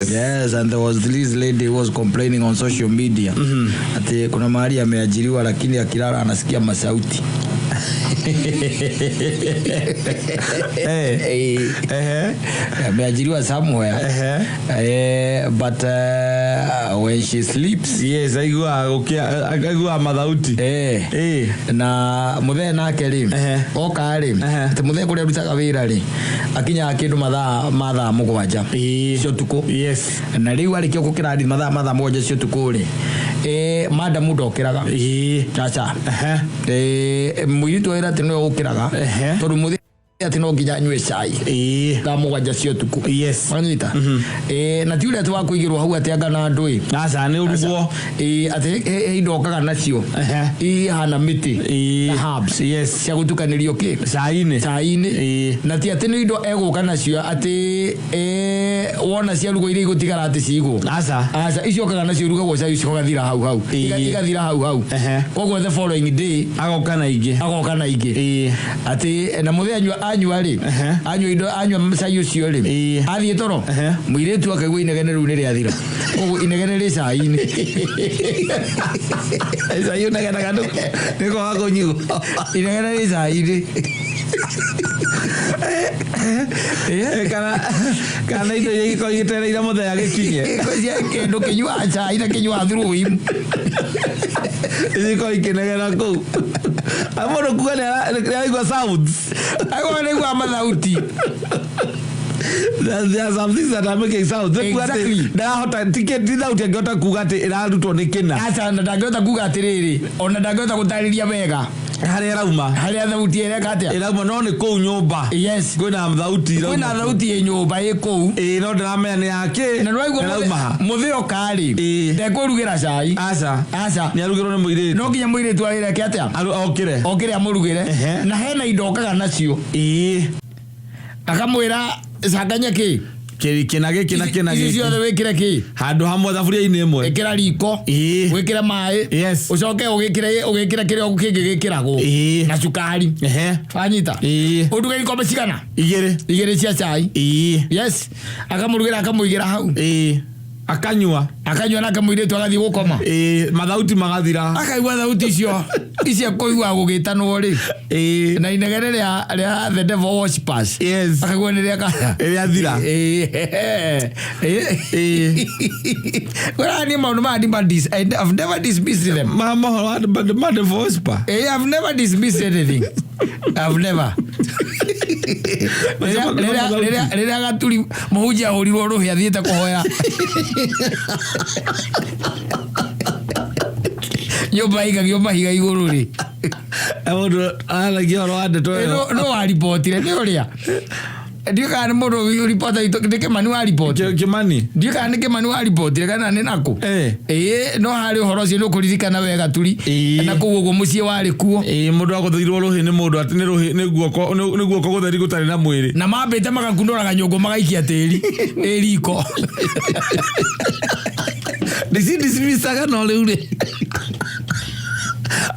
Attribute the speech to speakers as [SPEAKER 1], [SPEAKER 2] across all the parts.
[SPEAKER 1] Yes, and there was this lady who was complaining on social media ati kuna mahali ameajiriwa lakini akilala anasikia masauti.
[SPEAKER 2] Ehe.
[SPEAKER 1] Ameajiriwa somewhere.
[SPEAKER 2] Ehe.
[SPEAKER 1] But when she sleeps,
[SPEAKER 2] Yes, aiguaga gũkĩa, aiguaga mathauti.
[SPEAKER 1] Na muthee nake rĩ, oka rĩ, atĩ muthee kũrĩa arutaga wĩra rĩ, akinyaga kĩndũ mathaa ma thaa 7 cia ũtukũ. Na rĩu arĩkia gũkĩra rĩ, mathaa ma thaa 7 cia ũtukũ rĩ, madamu ndokĩraga. Aca. Mũirĩtu wĩra atĩ nĩwe ũkĩraga, tondũ mũthee atĩ no nginya anyue cai thaa 7 cia ũtukũ. Wanyita? Na ti ũrĩa atĩ wa kũigĩrwo hau atĩ anga na andũ ĩ.
[SPEAKER 2] Aca, nĩ ũrugwo.
[SPEAKER 1] Atĩ he indo okaga nacio ihana mĩtĩ na herbs cia gũtukanĩrio kĩ?
[SPEAKER 2] Cai-inĩ.
[SPEAKER 1] Cai-inĩ. Na ti atĩ nĩ indo egũka nacio atĩ wona ciarugwo iria igũtigara atĩ cigwo.
[SPEAKER 2] Aca.
[SPEAKER 1] Aca, icio okaga nacio irugagwo cai ũcio ũgathira hau hau. Igathira hau hau. Koguo the following day
[SPEAKER 2] agoka na ingĩ.
[SPEAKER 1] Agoka na ingĩ. Atĩ na mũthee anyua rĩ, anyua indo, anyua cai ũcio rĩ, athiĩ toro, mũirĩtu akaigua inegene rĩu nĩ rĩathira. Koguo inegene rĩ cai-inĩ.
[SPEAKER 2] Cai ũnegenaga nĩ kwaga kũnyuo.
[SPEAKER 1] Inegene rĩ cai-inĩ.
[SPEAKER 2] Kana indo iria igĩkorwo igĩtereire mũthee agĩkinye.
[SPEAKER 1] Kĩndũ kĩnyuaga cai na kĩnyuaga through him.
[SPEAKER 2] Igĩkorwo ikĩnegena kũu. Mũndũ kuga nĩ araigua sounds.
[SPEAKER 1] Aigua nĩ aiguaga mathauti.
[SPEAKER 2] There are some things that are making sounds. Nĩ kuga atĩ ndarahota, ti thauti angĩhota kuga atĩ ĩrarutwo nĩ kĩna.
[SPEAKER 1] Aca, na ndangĩhota kuga atĩrĩrĩ, ona ndangĩhota gũtarĩria wega
[SPEAKER 2] harĩa ĩrauma.
[SPEAKER 1] Harĩa thauti ĩreka atĩa?
[SPEAKER 2] Ĩrauma, no nĩ kũu nyũmba. Kwĩna thauti irauma.
[SPEAKER 1] Kwĩna thauti ĩ nyũmba ĩ kũu.
[SPEAKER 2] Ĩĩ, no ndĩramenya nĩ yakĩ.
[SPEAKER 1] Na nĩwaigua
[SPEAKER 2] ĩrauma ha?
[SPEAKER 1] Mũthee oka rĩ, ndekwĩrugĩra cai.
[SPEAKER 2] Aca.
[SPEAKER 1] Aca.
[SPEAKER 2] Nĩ arugĩrwo nĩ mũirĩtu.
[SPEAKER 1] No nginya mũirĩtu arĩreke atĩa?
[SPEAKER 2] Okĩre.
[SPEAKER 1] Okĩre amũrugĩre. Na hena indo okaga nacio. Akamwĩra canganya kĩ?
[SPEAKER 2] Kĩna gĩkĩ na kĩna
[SPEAKER 1] Ici
[SPEAKER 2] gĩkĩ.
[SPEAKER 1] ciothe wĩkĩre kĩ?
[SPEAKER 2] Handũ hamwe thaburia-inĩ ĩmwe.
[SPEAKER 1] Ĩkĩra riko. Wĩkĩre maĩ. Ũcoke ũgĩkĩre kĩrĩa kĩngĩ gĩkĩragwo. Na cukari. Wanyita? Ũruge ikombe cigana?
[SPEAKER 2] Igĩrĩ.
[SPEAKER 1] Igĩrĩ cia cai. Yes. Akamũrugĩra akamũigĩra hau.
[SPEAKER 2] Akanyua.
[SPEAKER 1] Akanyua nake mũirĩtu agathiĩ gũkoma.
[SPEAKER 2] Mathauti magathira.
[SPEAKER 1] Akaigua thauti icio icio kũigua gũgĩtanwo rĩ. Na inegene rĩa the devil worshippers. Akaigua nĩ rĩa kana.
[SPEAKER 2] Rĩathira.
[SPEAKER 1] Kwĩra niĩ maũndũ maya ndima dis- I I've never dismissed them.
[SPEAKER 2] Ma mohoro ma devil worshiper.
[SPEAKER 1] I've never dismissed anything. I've never. Rĩrĩa gaturi mũhunjia ahũrirwo rũhĩ athiĩte kũhoya nyũmba ĩigagio mahiga igũrũ rĩ.
[SPEAKER 2] Mũndũ aragia ũhoro wa ndeto ĩyo.
[SPEAKER 1] No waribotire nĩ ũrĩa ndiũ kana nĩ mũndũ ribota itũ nĩ Kĩmani waribotire.
[SPEAKER 2] Kĩmani.
[SPEAKER 1] Ndiũ kana nĩ Kĩmani waribotire kana nĩ nakũ. Ĩĩ, no harĩ ũhoro ũcio nĩ ũkũririkana wega turi. Na kũu ũguo mũciĩ warĩ kuo.
[SPEAKER 2] Ĩĩ, mũndũ agũthĩirwo rũhĩ nĩ mũndũ atĩ nĩ rũhĩ, nĩ guoko gũtheri gũtarĩ na mwĩrĩ.
[SPEAKER 1] Na mambĩte magakunũra kanyũngũ magaikia tĩri ĩ riko.
[SPEAKER 2] Ndicindicimicaga no rĩu rĩ.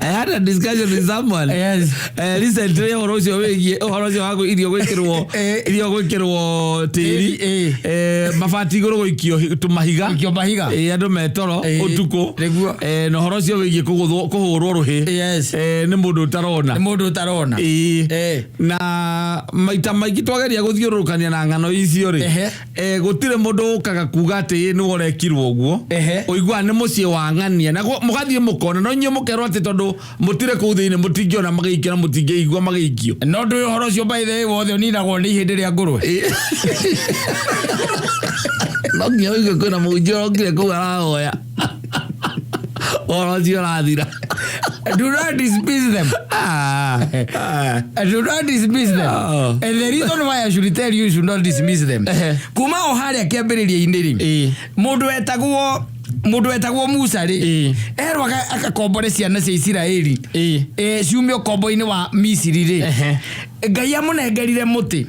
[SPEAKER 2] I had a discussion with someone. Recently ũhoro ũcio wĩgiĩ ũhoro ũcio wa irio gwĩkĩrwo, irio gwĩkĩrwo tĩri, mabati igũrũ gũikio tũmahiga.
[SPEAKER 1] Gũikio mahiga.
[SPEAKER 2] Andũ metoro ũtukũ.
[SPEAKER 1] Nĩguo.
[SPEAKER 2] Na ũhoro ũcio wĩgiĩ kũhũrwo rũhĩ. Nĩ mũndũ ũtarona.
[SPEAKER 1] Nĩ mũndũ ũtarona.
[SPEAKER 2] Na maita maingĩ twageria gũthiũrũrũkania na ng'ano icio rĩ, gũtirĩ mũndũ ũkaga kuga atĩ nĩwe ũrekirwo ũguo. Ũiguaga nĩ mũciĩ wa ng'ania. Na mũgathiĩ mũkona, no inyuĩ mũkerwo atĩ tondũ mũtirĩ kũu thĩinĩ mũtingĩona magĩikio na mũtingĩigua magĩikio.
[SPEAKER 1] No ndũĩ ũhoro ũcio by the way wothe ũninagwo nĩ ihĩndĩ rĩa ngũrwe.
[SPEAKER 2] No nginya ũigue kwĩna mũhunjia ũrokire kũu arahoya. Ũhoro ũcio ũrathira.
[SPEAKER 1] Do not dismiss them. Do not dismiss them. And the reason why I should tell you, you should not dismiss them. Kuma o harĩa kĩambĩrĩria-inĩ rĩ, mũndũ wetagwo Musa rĩ, erwo agakombore ciana cia Isiraeli, ciume ũkombo-inĩ wa Misiri rĩ, Ngai amũnengerire mũtĩ.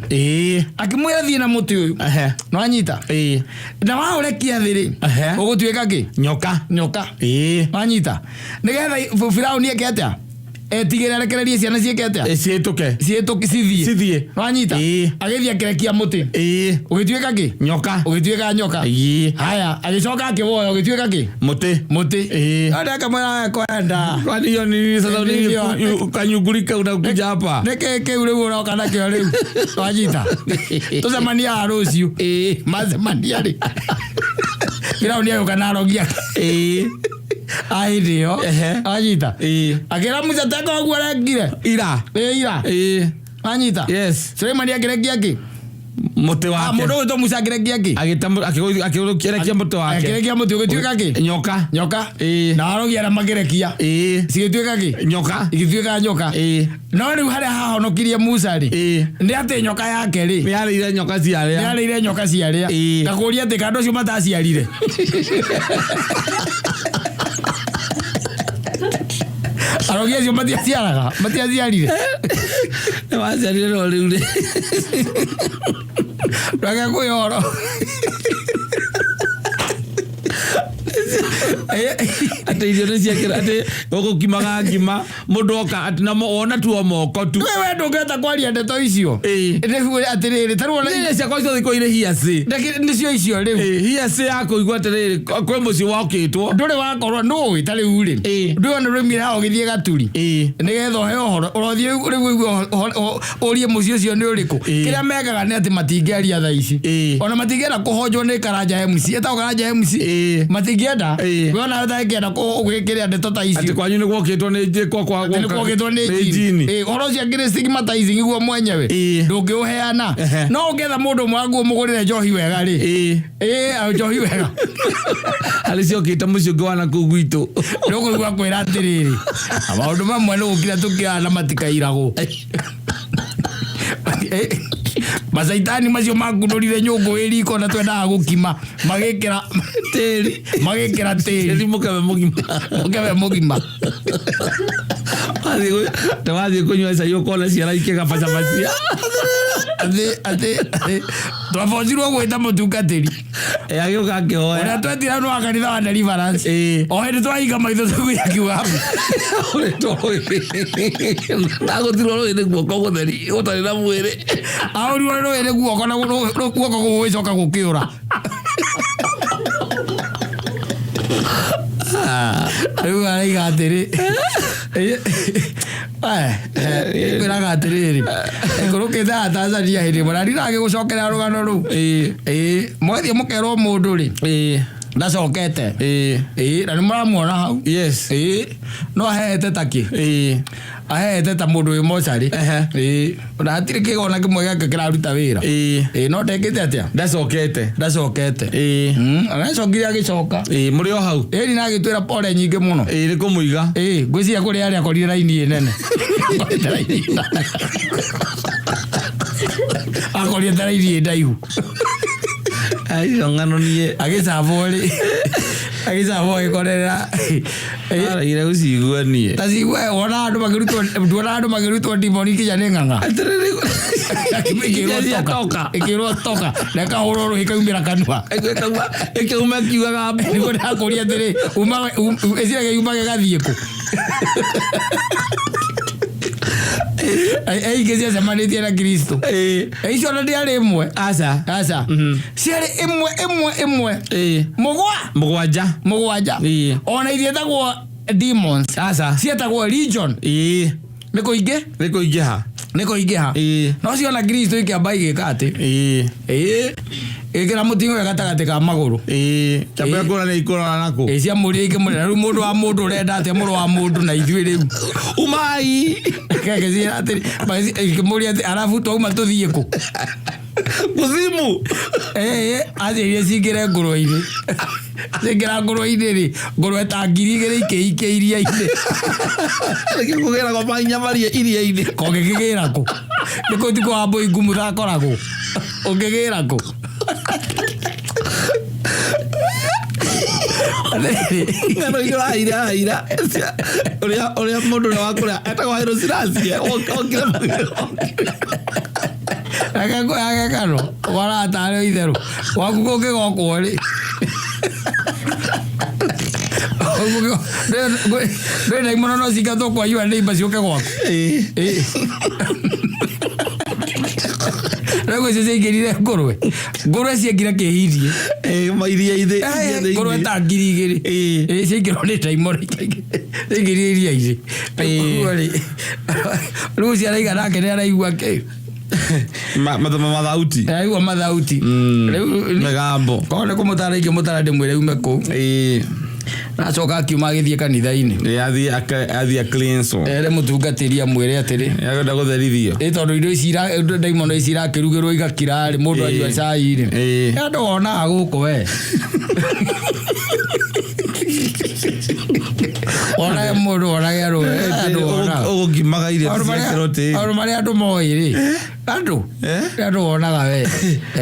[SPEAKER 1] Akĩmwĩra thiĩ na mũtĩ ũyũ. Nĩwanyita? Na waũrekia thĩ rĩ, ũgũtuĩka kĩ?
[SPEAKER 2] Nyoka.
[SPEAKER 1] Nyoka. Wanyita? Nĩgetha Firaũni eke atĩa? Etigĩre arekererie ciana ciĩke atĩa?
[SPEAKER 2] Ciĩtũke.
[SPEAKER 1] Ciĩtũke, cithiĩ.
[SPEAKER 2] Cithiĩ.
[SPEAKER 1] Wanyita?
[SPEAKER 2] Ĩĩ.
[SPEAKER 1] Agĩthiĩ akĩrekia mũtĩ. Ũgĩtuĩka kĩ?
[SPEAKER 2] Nyoka.
[SPEAKER 1] Ũgĩtuĩka nyoka. Haya, agĩcoka akĩwoya, ũgĩtuĩka kĩ?
[SPEAKER 2] Mũtĩ.
[SPEAKER 1] Mũtĩ. Andũ akamwĩra, "We kwenda."
[SPEAKER 2] Kwani hiyo ni nini sasa?
[SPEAKER 1] Nini
[SPEAKER 2] Nini
[SPEAKER 1] hiyo?
[SPEAKER 2] kanyuguri kau unakuja hapa?
[SPEAKER 1] Nĩkĩ kĩu rĩu ũroka nakĩo rĩu? Wanyita? Tũcemania haha rũciũ. Macemania rĩ, Firaũni agĩũka na arogi ake. A hĩndĩ ĩyo. Wanyita? Akĩra Musa, teka ũguo arekire.
[SPEAKER 2] Ira.
[SPEAKER 1] Ĩ ira. Wanyita?
[SPEAKER 2] Yes.
[SPEAKER 1] Suleimani akĩrekia kĩ?
[SPEAKER 2] Mũtĩ wake.
[SPEAKER 1] Mũndũ ũgwĩtwo Musa akĩrekia kĩ?
[SPEAKER 2] Akĩrekia mũtĩ wake.
[SPEAKER 1] Akĩrekia mũtĩ ũgĩtuĩka kĩ?
[SPEAKER 2] Nyoka.
[SPEAKER 1] Nyoka.
[SPEAKER 2] Ĩĩ.
[SPEAKER 1] Na arogi arĩa makĩrekia. Cigĩtuĩka kĩ?
[SPEAKER 2] Nyoka.
[SPEAKER 1] Igĩtuĩka nyoka. No rĩu harĩa hahonokirie Musa rĩ, nĩ atĩ nyoka yake rĩ,
[SPEAKER 2] Nĩ yarĩire nyoka ciarĩa.
[SPEAKER 1] Nĩ yarĩire nyoka ciarĩa. Ngakũria atĩ kandũ acio mataciarire. Arogi acio matiaciaraga, matiaciarire.
[SPEAKER 2] Nĩ waciarire no rĩu rĩ.
[SPEAKER 1] Reke kwĩhoro.
[SPEAKER 2] Atĩ irio nĩ ciakĩra atĩ ũgũkimaga ngima mũndũ oka atĩ na wona tu o moko tu.
[SPEAKER 1] We ndũngĩhota kwaria ndeto icio. Nĩguo atĩrĩrĩ, ta rĩu ona
[SPEAKER 2] Nĩ ciakwa ciothe ikorwo irĩ hearsay.
[SPEAKER 1] Nĩcio icio rĩu.
[SPEAKER 2] Hearsay ya kũigua atĩrĩrĩ, kwĩ mũciĩ wokĩtwo.
[SPEAKER 1] Ndũrĩ wakorwo nũĩ ta rĩu rĩ. Ndũĩ ona rũimire haha ũgĩthiĩ Gaturi. Nĩgetha ũheo ũhoro, ũrothiĩ rĩu ũigue ũrie mũciĩ ũcio nĩ ũrĩkũ. Kĩrĩa mekaga nĩ atĩ matingĩaria thaa ici. Ona matingĩenda kũhonjwo nĩ Karanja MC. Etagwo Karanja MC. Matingĩenda. We ona ũtangĩenda gwĩkĩra ndeto ta icio.
[SPEAKER 2] Atĩ kwanyu nĩ gwokĩtwo nĩ kwa kwa
[SPEAKER 1] Atĩ nĩ gwokĩtwo nĩ
[SPEAKER 2] nĩ
[SPEAKER 1] jini.
[SPEAKER 2] jini.
[SPEAKER 1] Ũhoro ũcio akĩrĩ stigmatizing guo mwenyewe. Ndũngĩũheana. No ũngĩetha mũndũ ũmwe waku ũmũgũrĩre njohi wega rĩ. Njohi wega.
[SPEAKER 2] Harĩ ciokĩte mũciĩ ũngĩ wa nakũu gwitũ.
[SPEAKER 1] Ndũkũigua kwĩra atĩrĩrĩ, maũndũ mamwe nĩ gũkira tũkiraga na matikairagwo. Macaitani macio makunũrire nyũngũ ĩ riko na twendaga gũkima, magĩkĩra
[SPEAKER 2] tĩri,
[SPEAKER 1] magĩkĩra tĩri.
[SPEAKER 2] Tĩri mũkebe mũgima.
[SPEAKER 1] Mũkebe mũgima.
[SPEAKER 2] Wathiĩ kũnyua cai ũkona ciana ikĩgabacabacia.
[SPEAKER 1] Atĩ twabocirwo gwĩta mũtungatĩri.
[SPEAKER 2] Agĩũka akĩhoya.
[SPEAKER 1] Ũrĩa twetire nĩ wa kanitha wa Deliverance. O hĩndĩ twahinga maitho tũguia kiuga.
[SPEAKER 2] Ndagũtirwo rũĩ nĩ guoko gũtheri gũtarĩ na mwĩrĩ.
[SPEAKER 1] Ahũrirwo rũĩ nĩ guoko na guoko gũgĩcoka gũkĩũra. Rĩu araiga atĩrĩ, kwĩraga atĩrĩrĩ, ĩkũrũkĩte haha Tanzania hĩndĩ ĩmwe na ndiragĩgũcokerera rũgano rũu. Mwathiĩ mũkerwo mũndũ rĩ, ndacokete. Na nĩ mũramuona hau. No ahehete ta kĩ? Ahehete ta mũndũ wĩ mocarĩ. Na hatirĩ kĩgona kĩmwe gĩake kĩraruta wĩra. No ndekĩte atĩa?
[SPEAKER 2] Ndacokete.
[SPEAKER 1] Ndacokete. Aracokire agĩcoka.
[SPEAKER 2] Mũrĩ o hau.
[SPEAKER 1] Ĩni na agĩtwĩra pole nyingĩ mũno.
[SPEAKER 2] Nĩ kũmũiga.
[SPEAKER 1] Ngwĩciria kũrĩa arĩa akorire raini ĩ nene. Akorire ta raini ĩ ndaihu.
[SPEAKER 2] Acio ng'ano niĩ.
[SPEAKER 1] Agĩcabwo rĩ. Agĩcabwo agĩkorera.
[SPEAKER 2] Araire gũcigua niĩ.
[SPEAKER 1] Ta cigue, wona andũ makĩrutwo, nduona andũ makĩrutwo ndimoni nginya nĩ ng'ang'a.
[SPEAKER 2] Atĩrĩrĩ.
[SPEAKER 1] Ĩkĩrwo toka. Ĩkĩrwo toka. Na ĩkahũrwo rũhĩ ĩkaumĩra kanua.
[SPEAKER 2] Ĩkauma ĩkiugaga mbu.
[SPEAKER 1] Nĩguo ndakũria atĩrĩ, ĩciragia yumage gathiĩ kũ? Aingĩ ciacemanĩtie na Kristo. Icio ona ndĩarĩ ĩmwe.
[SPEAKER 2] Aca.
[SPEAKER 1] Aca. Ciarĩ ĩmwe ĩmwe ĩmwe. Mũgwa.
[SPEAKER 2] Mũgwanja.
[SPEAKER 1] Mũgwanja. Ona ithiĩtagwo demons.
[SPEAKER 2] Aca.
[SPEAKER 1] Cietagwo legion. Nĩ kũingĩ?
[SPEAKER 2] Nĩ kũingĩha.
[SPEAKER 1] Nĩ kũingĩha. No ciona Kristo ikĩamba igĩka atĩ. Ĩkĩra mũting'oe gatagatĩ ka magũrũ.
[SPEAKER 2] Kĩambia kũra nĩ ikũrora nakũ.
[SPEAKER 1] Ciamũrire ikĩmũrĩra rĩu mũndũ wa mũndũ ũrenda atĩa mũrũ wa mũndũ na ithuĩ rĩu.
[SPEAKER 2] Umai.
[SPEAKER 1] Gagĩciĩra atĩrĩ, ikĩmũria atĩ arabu twauma tũthiĩ kũ?
[SPEAKER 2] Kuzimu.
[SPEAKER 1] Aciĩrire cingĩre ngũrwe-inĩ. Cingĩra ngũrwe-inĩ rĩ, ngũrwe ta 2,000 ikĩikia iria-inĩ.
[SPEAKER 2] Nĩkĩo kũgĩragwo mahinya maria iria-inĩ.
[SPEAKER 1] Kũngĩkĩgĩra kũ? Nĩ kũ ti kwa mbũi ngumu takoragwo. Ũngĩgĩra kũ?
[SPEAKER 2] Ng'ano iria ũraheire haha ira, ũrĩa mũndũ ũrĩa wa kũrĩa etagwo Haile Selassie, okire
[SPEAKER 1] Reke ngũyage ng'ano, ũkoraga tarĩ itherũ. Gwaku kũngĩgokwo rĩ. Ndũĩ ndaimono no cingatwo kwa your neighbor ciũke gwaku.
[SPEAKER 2] Ĩĩ.
[SPEAKER 1] Rĩu icio ciaingĩrire ngũrwe. Ngũrwe ciaingĩra kĩhirie.
[SPEAKER 2] Ĩĩ, ma iria ithĩ iria thĩinĩ.
[SPEAKER 1] Ngũrwe ta 2000.
[SPEAKER 2] Ĩĩ.
[SPEAKER 1] Ĩĩ, ciaingĩrwo nĩ ndaimono ciaingĩrire iria-inĩ.
[SPEAKER 2] Ĩĩ.
[SPEAKER 1] Rĩu rĩ, rĩu ũcio araiga nake nĩ araigua kĩ?
[SPEAKER 2] Mathauti.
[SPEAKER 1] Araigua mathauti. Rĩu
[SPEAKER 2] Mĩgambo.
[SPEAKER 1] korwo nĩ kũmũtara ingĩmũtara ndĩmwĩre ume kũu.
[SPEAKER 2] Ĩĩ.
[SPEAKER 1] Nacoka akiuma agĩthiĩ kanitha-inĩ.
[SPEAKER 2] Ĩĩ, athiĩ athiĩ cleanse.
[SPEAKER 1] Ere mũtungatĩri amwĩre atĩrĩ.
[SPEAKER 2] Agenda gũtherithio.
[SPEAKER 1] Ĩ tondũ indo ici ndaimono ici irakĩrugĩrwo igakira rĩ mũndũ
[SPEAKER 2] Ĩĩ.
[SPEAKER 1] anyua cai rĩ.
[SPEAKER 2] Ĩĩ.
[SPEAKER 1] Andũ wonaga gũkũ we. Onage mũndũ onage andũ andũ wonaga.
[SPEAKER 2] Ũgũkimaga irio
[SPEAKER 1] Maũndũ marĩa-
[SPEAKER 2] ciekĩrwo tĩri.
[SPEAKER 1] maũndũ marĩa andũ moĩ rĩ andũ andũ wonaga we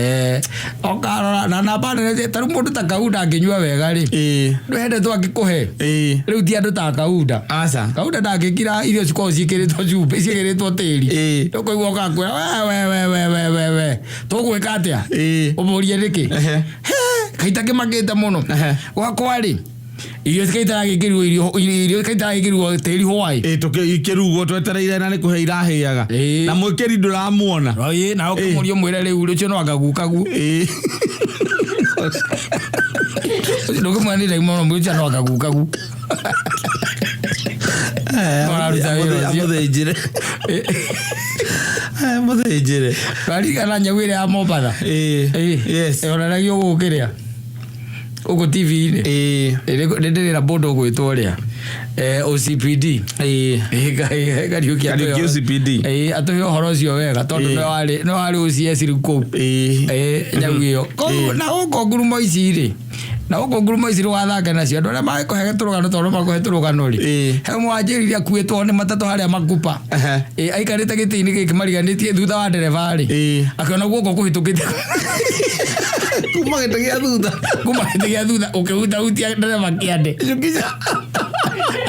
[SPEAKER 1] Eh, ũkarora na namba nene ta rĩu mũndũ ta kaunda angĩnyua wega rĩ
[SPEAKER 2] Ĩĩ.
[SPEAKER 1] ndwendetwo angĩkũhe
[SPEAKER 2] Ĩĩ.
[SPEAKER 1] rĩu ti andũ ta kaunda
[SPEAKER 2] Aca.
[SPEAKER 1] kaunda ndangĩkira irio cikoragwo ciĩkĩrĩtwo cumbĩ ciĩkĩrĩtwo tĩri
[SPEAKER 2] Ĩĩ.
[SPEAKER 1] ũkũigua ũkakwĩra we we we we we we we tũgwĩka atĩa
[SPEAKER 2] Ĩĩ.
[SPEAKER 1] ũmũrie nĩkĩ
[SPEAKER 2] Ehe.
[SPEAKER 1] kaita kĩmakĩte mũno
[SPEAKER 2] Ehe.
[SPEAKER 1] gwakwa rĩ irio cikaitara gĩkĩrwo irio irio cikaitara gĩkĩrwo tĩri hwaĩ
[SPEAKER 2] Ĩĩ, ikĩrugwo twetereire na nĩ kũhe irahĩaga.
[SPEAKER 1] Ĩĩ.
[SPEAKER 2] Na mwĩkĩri ndũramuona.
[SPEAKER 1] Ĩĩ, na ũkĩmũria ũmwĩre rĩu ũcio no angagukagu
[SPEAKER 2] Ĩĩ.
[SPEAKER 1] ndũkĩmwĩra nĩ ndaimono ũcio no angagukagu Ũraruta wĩra ũcio.
[SPEAKER 2] Amũthĩnjĩre. Amũthĩnjĩre.
[SPEAKER 1] Twaririkana nyau ĩrĩa ya Mombatha.
[SPEAKER 2] Ĩĩ. Yes.
[SPEAKER 1] Yonanagio gũkũ kĩrĩa gũkũ TV-inĩ.
[SPEAKER 2] Ĩĩ.
[SPEAKER 1] Nĩ ndĩrĩra mũndũ ũgwĩtwo ũrĩa OCPD.
[SPEAKER 2] Ĩĩ.
[SPEAKER 1] Kariũki
[SPEAKER 2] Kariũki OCPD.
[SPEAKER 1] atũhe ũhoro ũcio wega tondũ
[SPEAKER 2] Ĩĩ.
[SPEAKER 1] nĩwe warĩ nĩwe warĩ OCS rĩu kũu.
[SPEAKER 2] Ĩĩ.
[SPEAKER 1] Ĩĩ, nyau ĩyo. Koguo na gũkũ ngurumo ici rĩ na gũkũ ngurumo ici rũgathake nacio andũ arĩa magĩkũhe tũrũgano tondũ makũhe tũrũgano rĩ
[SPEAKER 2] Ĩĩ.
[SPEAKER 1] he ũmwe wanjĩrire akuĩtwo nĩ matatũ harĩa makupa.
[SPEAKER 2] Ehe.
[SPEAKER 1] Ĩĩ, aikarĩte gĩtĩ-inĩ gĩkĩ mariganĩtie thutha wa ndereba rĩ
[SPEAKER 2] Ĩĩ.
[SPEAKER 1] akĩona guoko kũhĩtũkĩte
[SPEAKER 2] Kuma gĩtĩ gĩa thutha.
[SPEAKER 1] kuma gĩtĩ gĩa thutha ũkĩhutahutia ndereba kĩande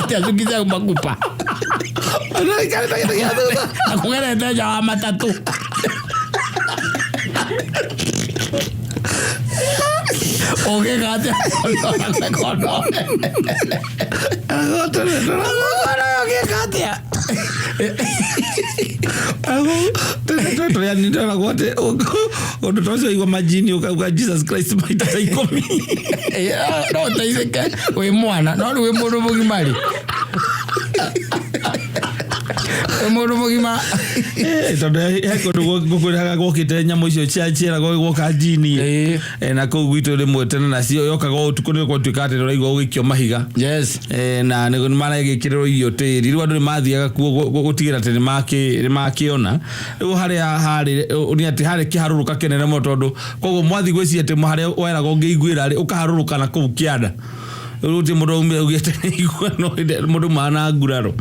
[SPEAKER 1] atĩ acukica makupa
[SPEAKER 2] Aikarĩte gĩtĩ gĩa thutha.
[SPEAKER 1] akũgerete nja wa matatũ ũngĩka atĩa kono ũngĩka atĩa
[SPEAKER 2] Tũrĩa ndĩragwo atĩ ũndũ ta ũcio igua majini ũkauga Jesus Christ maita ta ikũmi.
[SPEAKER 1] Ĩĩ, no ũteithĩke wĩ mwana no rĩu wĩ mũndũ mũgima rĩ wĩ mũndũ mũgima
[SPEAKER 2] Eh, tondũ he kũndũ ngũkwĩraga gwokĩte nyamũ icio cia ciĩragwo gwoka njini
[SPEAKER 1] Ĩĩ.
[SPEAKER 2] Eh, na kũu gwitũ rĩmwe tene nacio yokaga o ũtukũ nĩ gwatuĩka atĩ nĩũraigua ũgĩikio mahiga
[SPEAKER 1] yes
[SPEAKER 2] Eh, na nĩ maragĩkĩrĩrwo irio tĩri rĩu andũ nĩ mathiaga kuo gũtigĩra atĩ nĩ makĩona rĩu harĩa harĩ nĩ atĩ harĩ kĩharũrũka kĩnene mũno tondũ koguo mwathiĩ gwĩciria atĩ harĩa weragwo ũngĩiguĩra rĩ ũkaharũrũka na kũu kĩanda rĩu gũtirĩ mũndũ aumire augĩte nĩ igua no mũndũ mana nguraro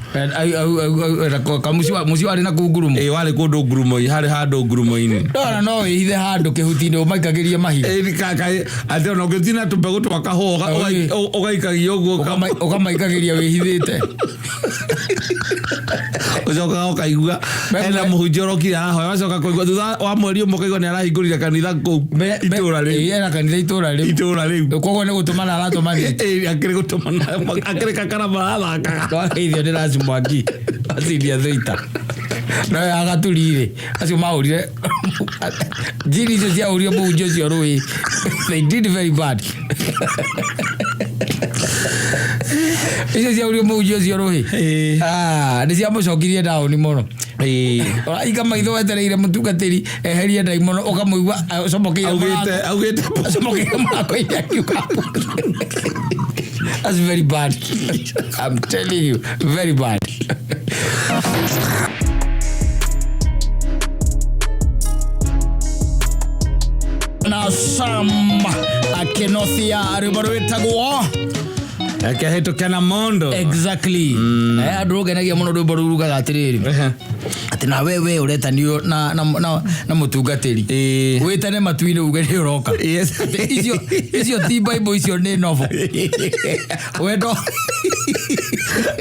[SPEAKER 1] Mũciĩ warĩ na kũu ngurumo
[SPEAKER 2] ĩĩ warĩ kũndũ ngurumo-inĩ harĩ handũ ngurumo-inĩ
[SPEAKER 1] ndona no wĩhithe handũ kĩhuti-inĩ ũmaikagĩrie mahiga
[SPEAKER 2] Ĩĩ, atĩ ona ũngĩthiĩ na tũmbegũ twa kahũa
[SPEAKER 1] Oi.
[SPEAKER 2] ũgaikagia ũguo
[SPEAKER 1] Ũkamaikagĩria wĩhithĩte
[SPEAKER 2] ũcokaga ũkaigua hena mũhunjia ũrokire arahoya ũgacoka kũigua thutha wa mweri ũmwe ũkaigua nĩ arahingũrire kanitha kũu itũũra rĩu
[SPEAKER 1] Ĩĩ, ena kanitha itũũra rĩu
[SPEAKER 2] itũũra rĩu
[SPEAKER 1] koguo nĩ gũtũmana aratũmanĩte
[SPEAKER 2] Ĩĩ, akĩrĩ gũtũmana akĩrĩ kakarama arathakaga
[SPEAKER 1] twageithio nĩ Rasi Mwangi aciria thũita no agaturi rĩ acio mahũrire njini icio ciahũrire mũhunjia ũcio rũĩ they did very bad icio ciahũrire mũhunjia ũcio rũĩ
[SPEAKER 2] Ĩĩ.
[SPEAKER 1] Ah, nĩ ciamũcokirie ndaũni mũno ũraika maitho wetereire mũtungatĩri eherie ndaimono ũkamũigua acomokeire
[SPEAKER 2] augĩte
[SPEAKER 1] mũrango
[SPEAKER 2] augĩte
[SPEAKER 1] acomokeire mũrango-inĩ akiuga That's very bad. I'm telling you, very bad. Na Sam akĩnothia rwĩmbo rwĩtagwo
[SPEAKER 2] akĩhĩtũke na mondo
[SPEAKER 1] exactly na andũ rũngenagia mũno rwĩmbo rũu rugaga atĩrĩrĩ
[SPEAKER 2] Ehe.
[SPEAKER 1] atĩ na we we ũretanio na, na, na, na mũtungatĩri
[SPEAKER 2] Ĩĩ.
[SPEAKER 1] wĩtane matu-inĩ uge nĩ ũroka
[SPEAKER 2] Yes.
[SPEAKER 1] Atĩ icio icio ti bible icio nĩ novel wendo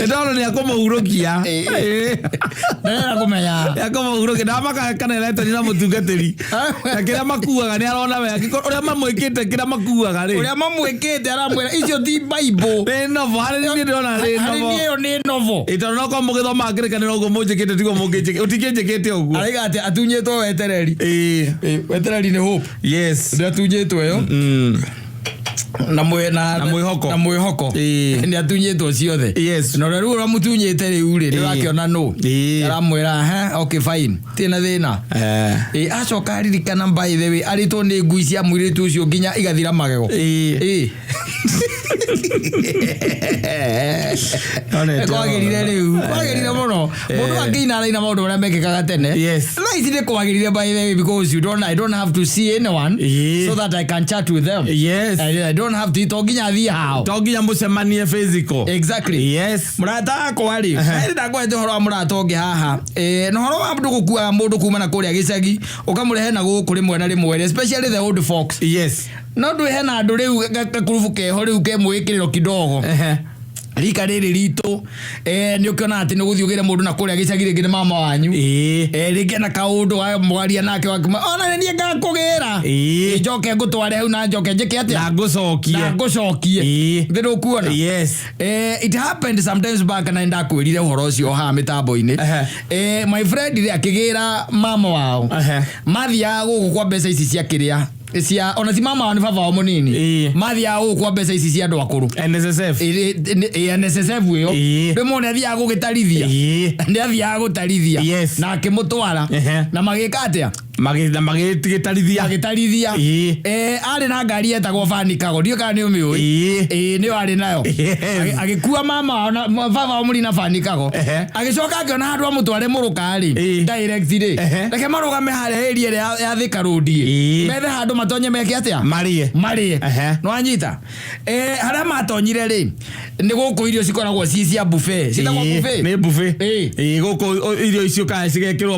[SPEAKER 2] ndona nĩ akũmũhurũkia
[SPEAKER 1] ndarenda kũmenya
[SPEAKER 2] nĩ akũmũhurũkia ndamaka kana ĩretani na mũtungatĩri na kĩrĩa makuaga nĩ arona wega Angĩkorwo ũrĩa mamwĩkĩte kĩrĩa makuaga rĩ
[SPEAKER 1] ũrĩa mamwĩkĩte aramwĩra icio ti bible
[SPEAKER 2] Nĩ novel, harĩ niĩ ndĩrona rĩ
[SPEAKER 1] Harĩ
[SPEAKER 2] novel.
[SPEAKER 1] niĩ ĩyo nĩ novel.
[SPEAKER 2] Ĩ, tondũ nokorwo mũgĩthomaga kĩrĩkanĩro ũguo mũnjĩkĩte tiguo mũngĩnjĩkĩte ũtingĩnjĩkĩte ũguo.
[SPEAKER 1] Araiga atĩ atunyĩtwo wetereri.
[SPEAKER 2] Ĩ.
[SPEAKER 1] Ĩ, wetereri nĩ hope.
[SPEAKER 2] Yes.
[SPEAKER 1] Nĩ atunyĩtwo ĩyo. Na mwĩ na
[SPEAKER 2] Na mwĩhoko.
[SPEAKER 1] Na mwĩhoko.
[SPEAKER 2] Ĩ.
[SPEAKER 1] Nĩ atunyĩtwo ciothe.
[SPEAKER 2] Yes.
[SPEAKER 1] Na ũrĩa rĩu ũramũtunyĩte rĩu rĩ, nĩ ũrakĩona nũ.
[SPEAKER 2] Ĩ.
[SPEAKER 1] Aramwĩra, "He, okay fine. Tirĩ na thĩna."
[SPEAKER 2] Eh.
[SPEAKER 1] Ĩ, acoka aririkana by the way arĩtwo nĩ ngui cia mũirĩtu ũcio nginya igathira magego.
[SPEAKER 2] Ĩ.
[SPEAKER 1] Ĩ.
[SPEAKER 2] Nonete
[SPEAKER 1] kwagĩrire rĩu kwagĩrire mũno mũndũ akĩina araina maũndũ marĩa mekĩkaga tene
[SPEAKER 2] Yes.
[SPEAKER 1] thaa ici nĩ kwagĩrire by the way because you don't, I don't have to see anyone
[SPEAKER 2] Ĩ.
[SPEAKER 1] so that I can chat with them
[SPEAKER 2] Yes.
[SPEAKER 1] I don't have to to nginya thiĩ hao
[SPEAKER 2] To nginya mũcemanie physical.
[SPEAKER 1] exactly
[SPEAKER 2] Yes.
[SPEAKER 1] mũrata wakwa rĩ uh ndakũhete ũhoro wa mũrata ũngĩ haha Eh, na ũhoro wa mũndũ gũkuaga mũndũ kuma na kũrĩa gĩcagi ũkamũrehe na gũkũ rĩmwe na rĩmwe especially the old folks
[SPEAKER 2] Yes.
[SPEAKER 1] no ndũ hena andũ rĩu gakurubu keho rĩu ke mwĩkĩrĩro kidogo
[SPEAKER 2] Ehe.
[SPEAKER 1] rika rĩrĩ ritũ eh, nĩ ũkĩona atĩ nĩ ũgũthiĩ ũgĩre mũndũ na kũrĩa gĩcagi rĩngĩ nĩ mama wanyu
[SPEAKER 2] Ĩ.
[SPEAKER 1] Eh, rĩngĩ ena kaũndũ mwaria nake wakima ona nĩ niĩ ngakũgĩra
[SPEAKER 2] Ĩ.
[SPEAKER 1] njoke ngũtware hau na njoke njĩke atĩa
[SPEAKER 2] Na ngũcokie.
[SPEAKER 1] na ngũcokie
[SPEAKER 2] Ĩ.
[SPEAKER 1] thĩ ndũkuona
[SPEAKER 2] Yes.
[SPEAKER 1] Eh, it happened sometimes back na ndakwĩrire ũhoro ũcio haha mĩtambo-inĩ
[SPEAKER 2] Ehe.
[SPEAKER 1] eh, my friend rĩ akĩgĩra mama wao
[SPEAKER 2] Ehe.
[SPEAKER 1] mathiaga gũkũ kwa mbeca ici cia kĩrĩa cia ona ti mama wao nĩ baba wao mũnini
[SPEAKER 2] Ĩĩ.
[SPEAKER 1] mathiaga gũkũ kwa mbeca ici cia andũ akũrũ
[SPEAKER 2] NSSF.
[SPEAKER 1] Ĩ, NSSF ĩyo
[SPEAKER 2] Ĩĩ.
[SPEAKER 1] rĩmwe nĩ athiaga gũgĩtarithia
[SPEAKER 2] Ĩ.
[SPEAKER 1] nĩ athiaga gũtarithia
[SPEAKER 2] Yes.
[SPEAKER 1] na akĩmũtwara
[SPEAKER 2] Ehe.
[SPEAKER 1] na magĩka atĩa
[SPEAKER 2] Magĩ- na magĩtarithia.
[SPEAKER 1] agĩtarithia
[SPEAKER 2] Ĩĩ.
[SPEAKER 1] Eh, arĩ na ngari yetagwo banikago ndiũ kana nĩ ũmĩũĩ
[SPEAKER 2] Ĩĩ.
[SPEAKER 1] Ĩĩ, nĩyo arĩ nayo
[SPEAKER 2] Yes.
[SPEAKER 1] Agĩkua mama wao na baba wao mũri na banikago
[SPEAKER 2] Ehe.
[SPEAKER 1] agĩcoka akĩona handũ amũtware mũrũka-rĩ
[SPEAKER 2] Ĩĩ.
[SPEAKER 1] direct rĩ
[SPEAKER 2] Ehe.
[SPEAKER 1] reke marũgame harĩa area ĩrĩa ya Thika Road ĩ
[SPEAKER 2] Ĩĩ.
[SPEAKER 1] methe handũ matonye meke atĩa
[SPEAKER 2] Marĩe.
[SPEAKER 1] marĩe
[SPEAKER 2] Ehe.
[SPEAKER 1] nĩwanyita Eh, harĩa matonyire rĩ nĩ gũkũ irio cikoragwo ci cia buffet ciĩtagwo
[SPEAKER 2] Ĩĩ,
[SPEAKER 1] buffet
[SPEAKER 2] nĩ buffet.
[SPEAKER 1] Ĩĩ.
[SPEAKER 2] Ĩĩ, gũkũ irio icio kana cigekĩrwo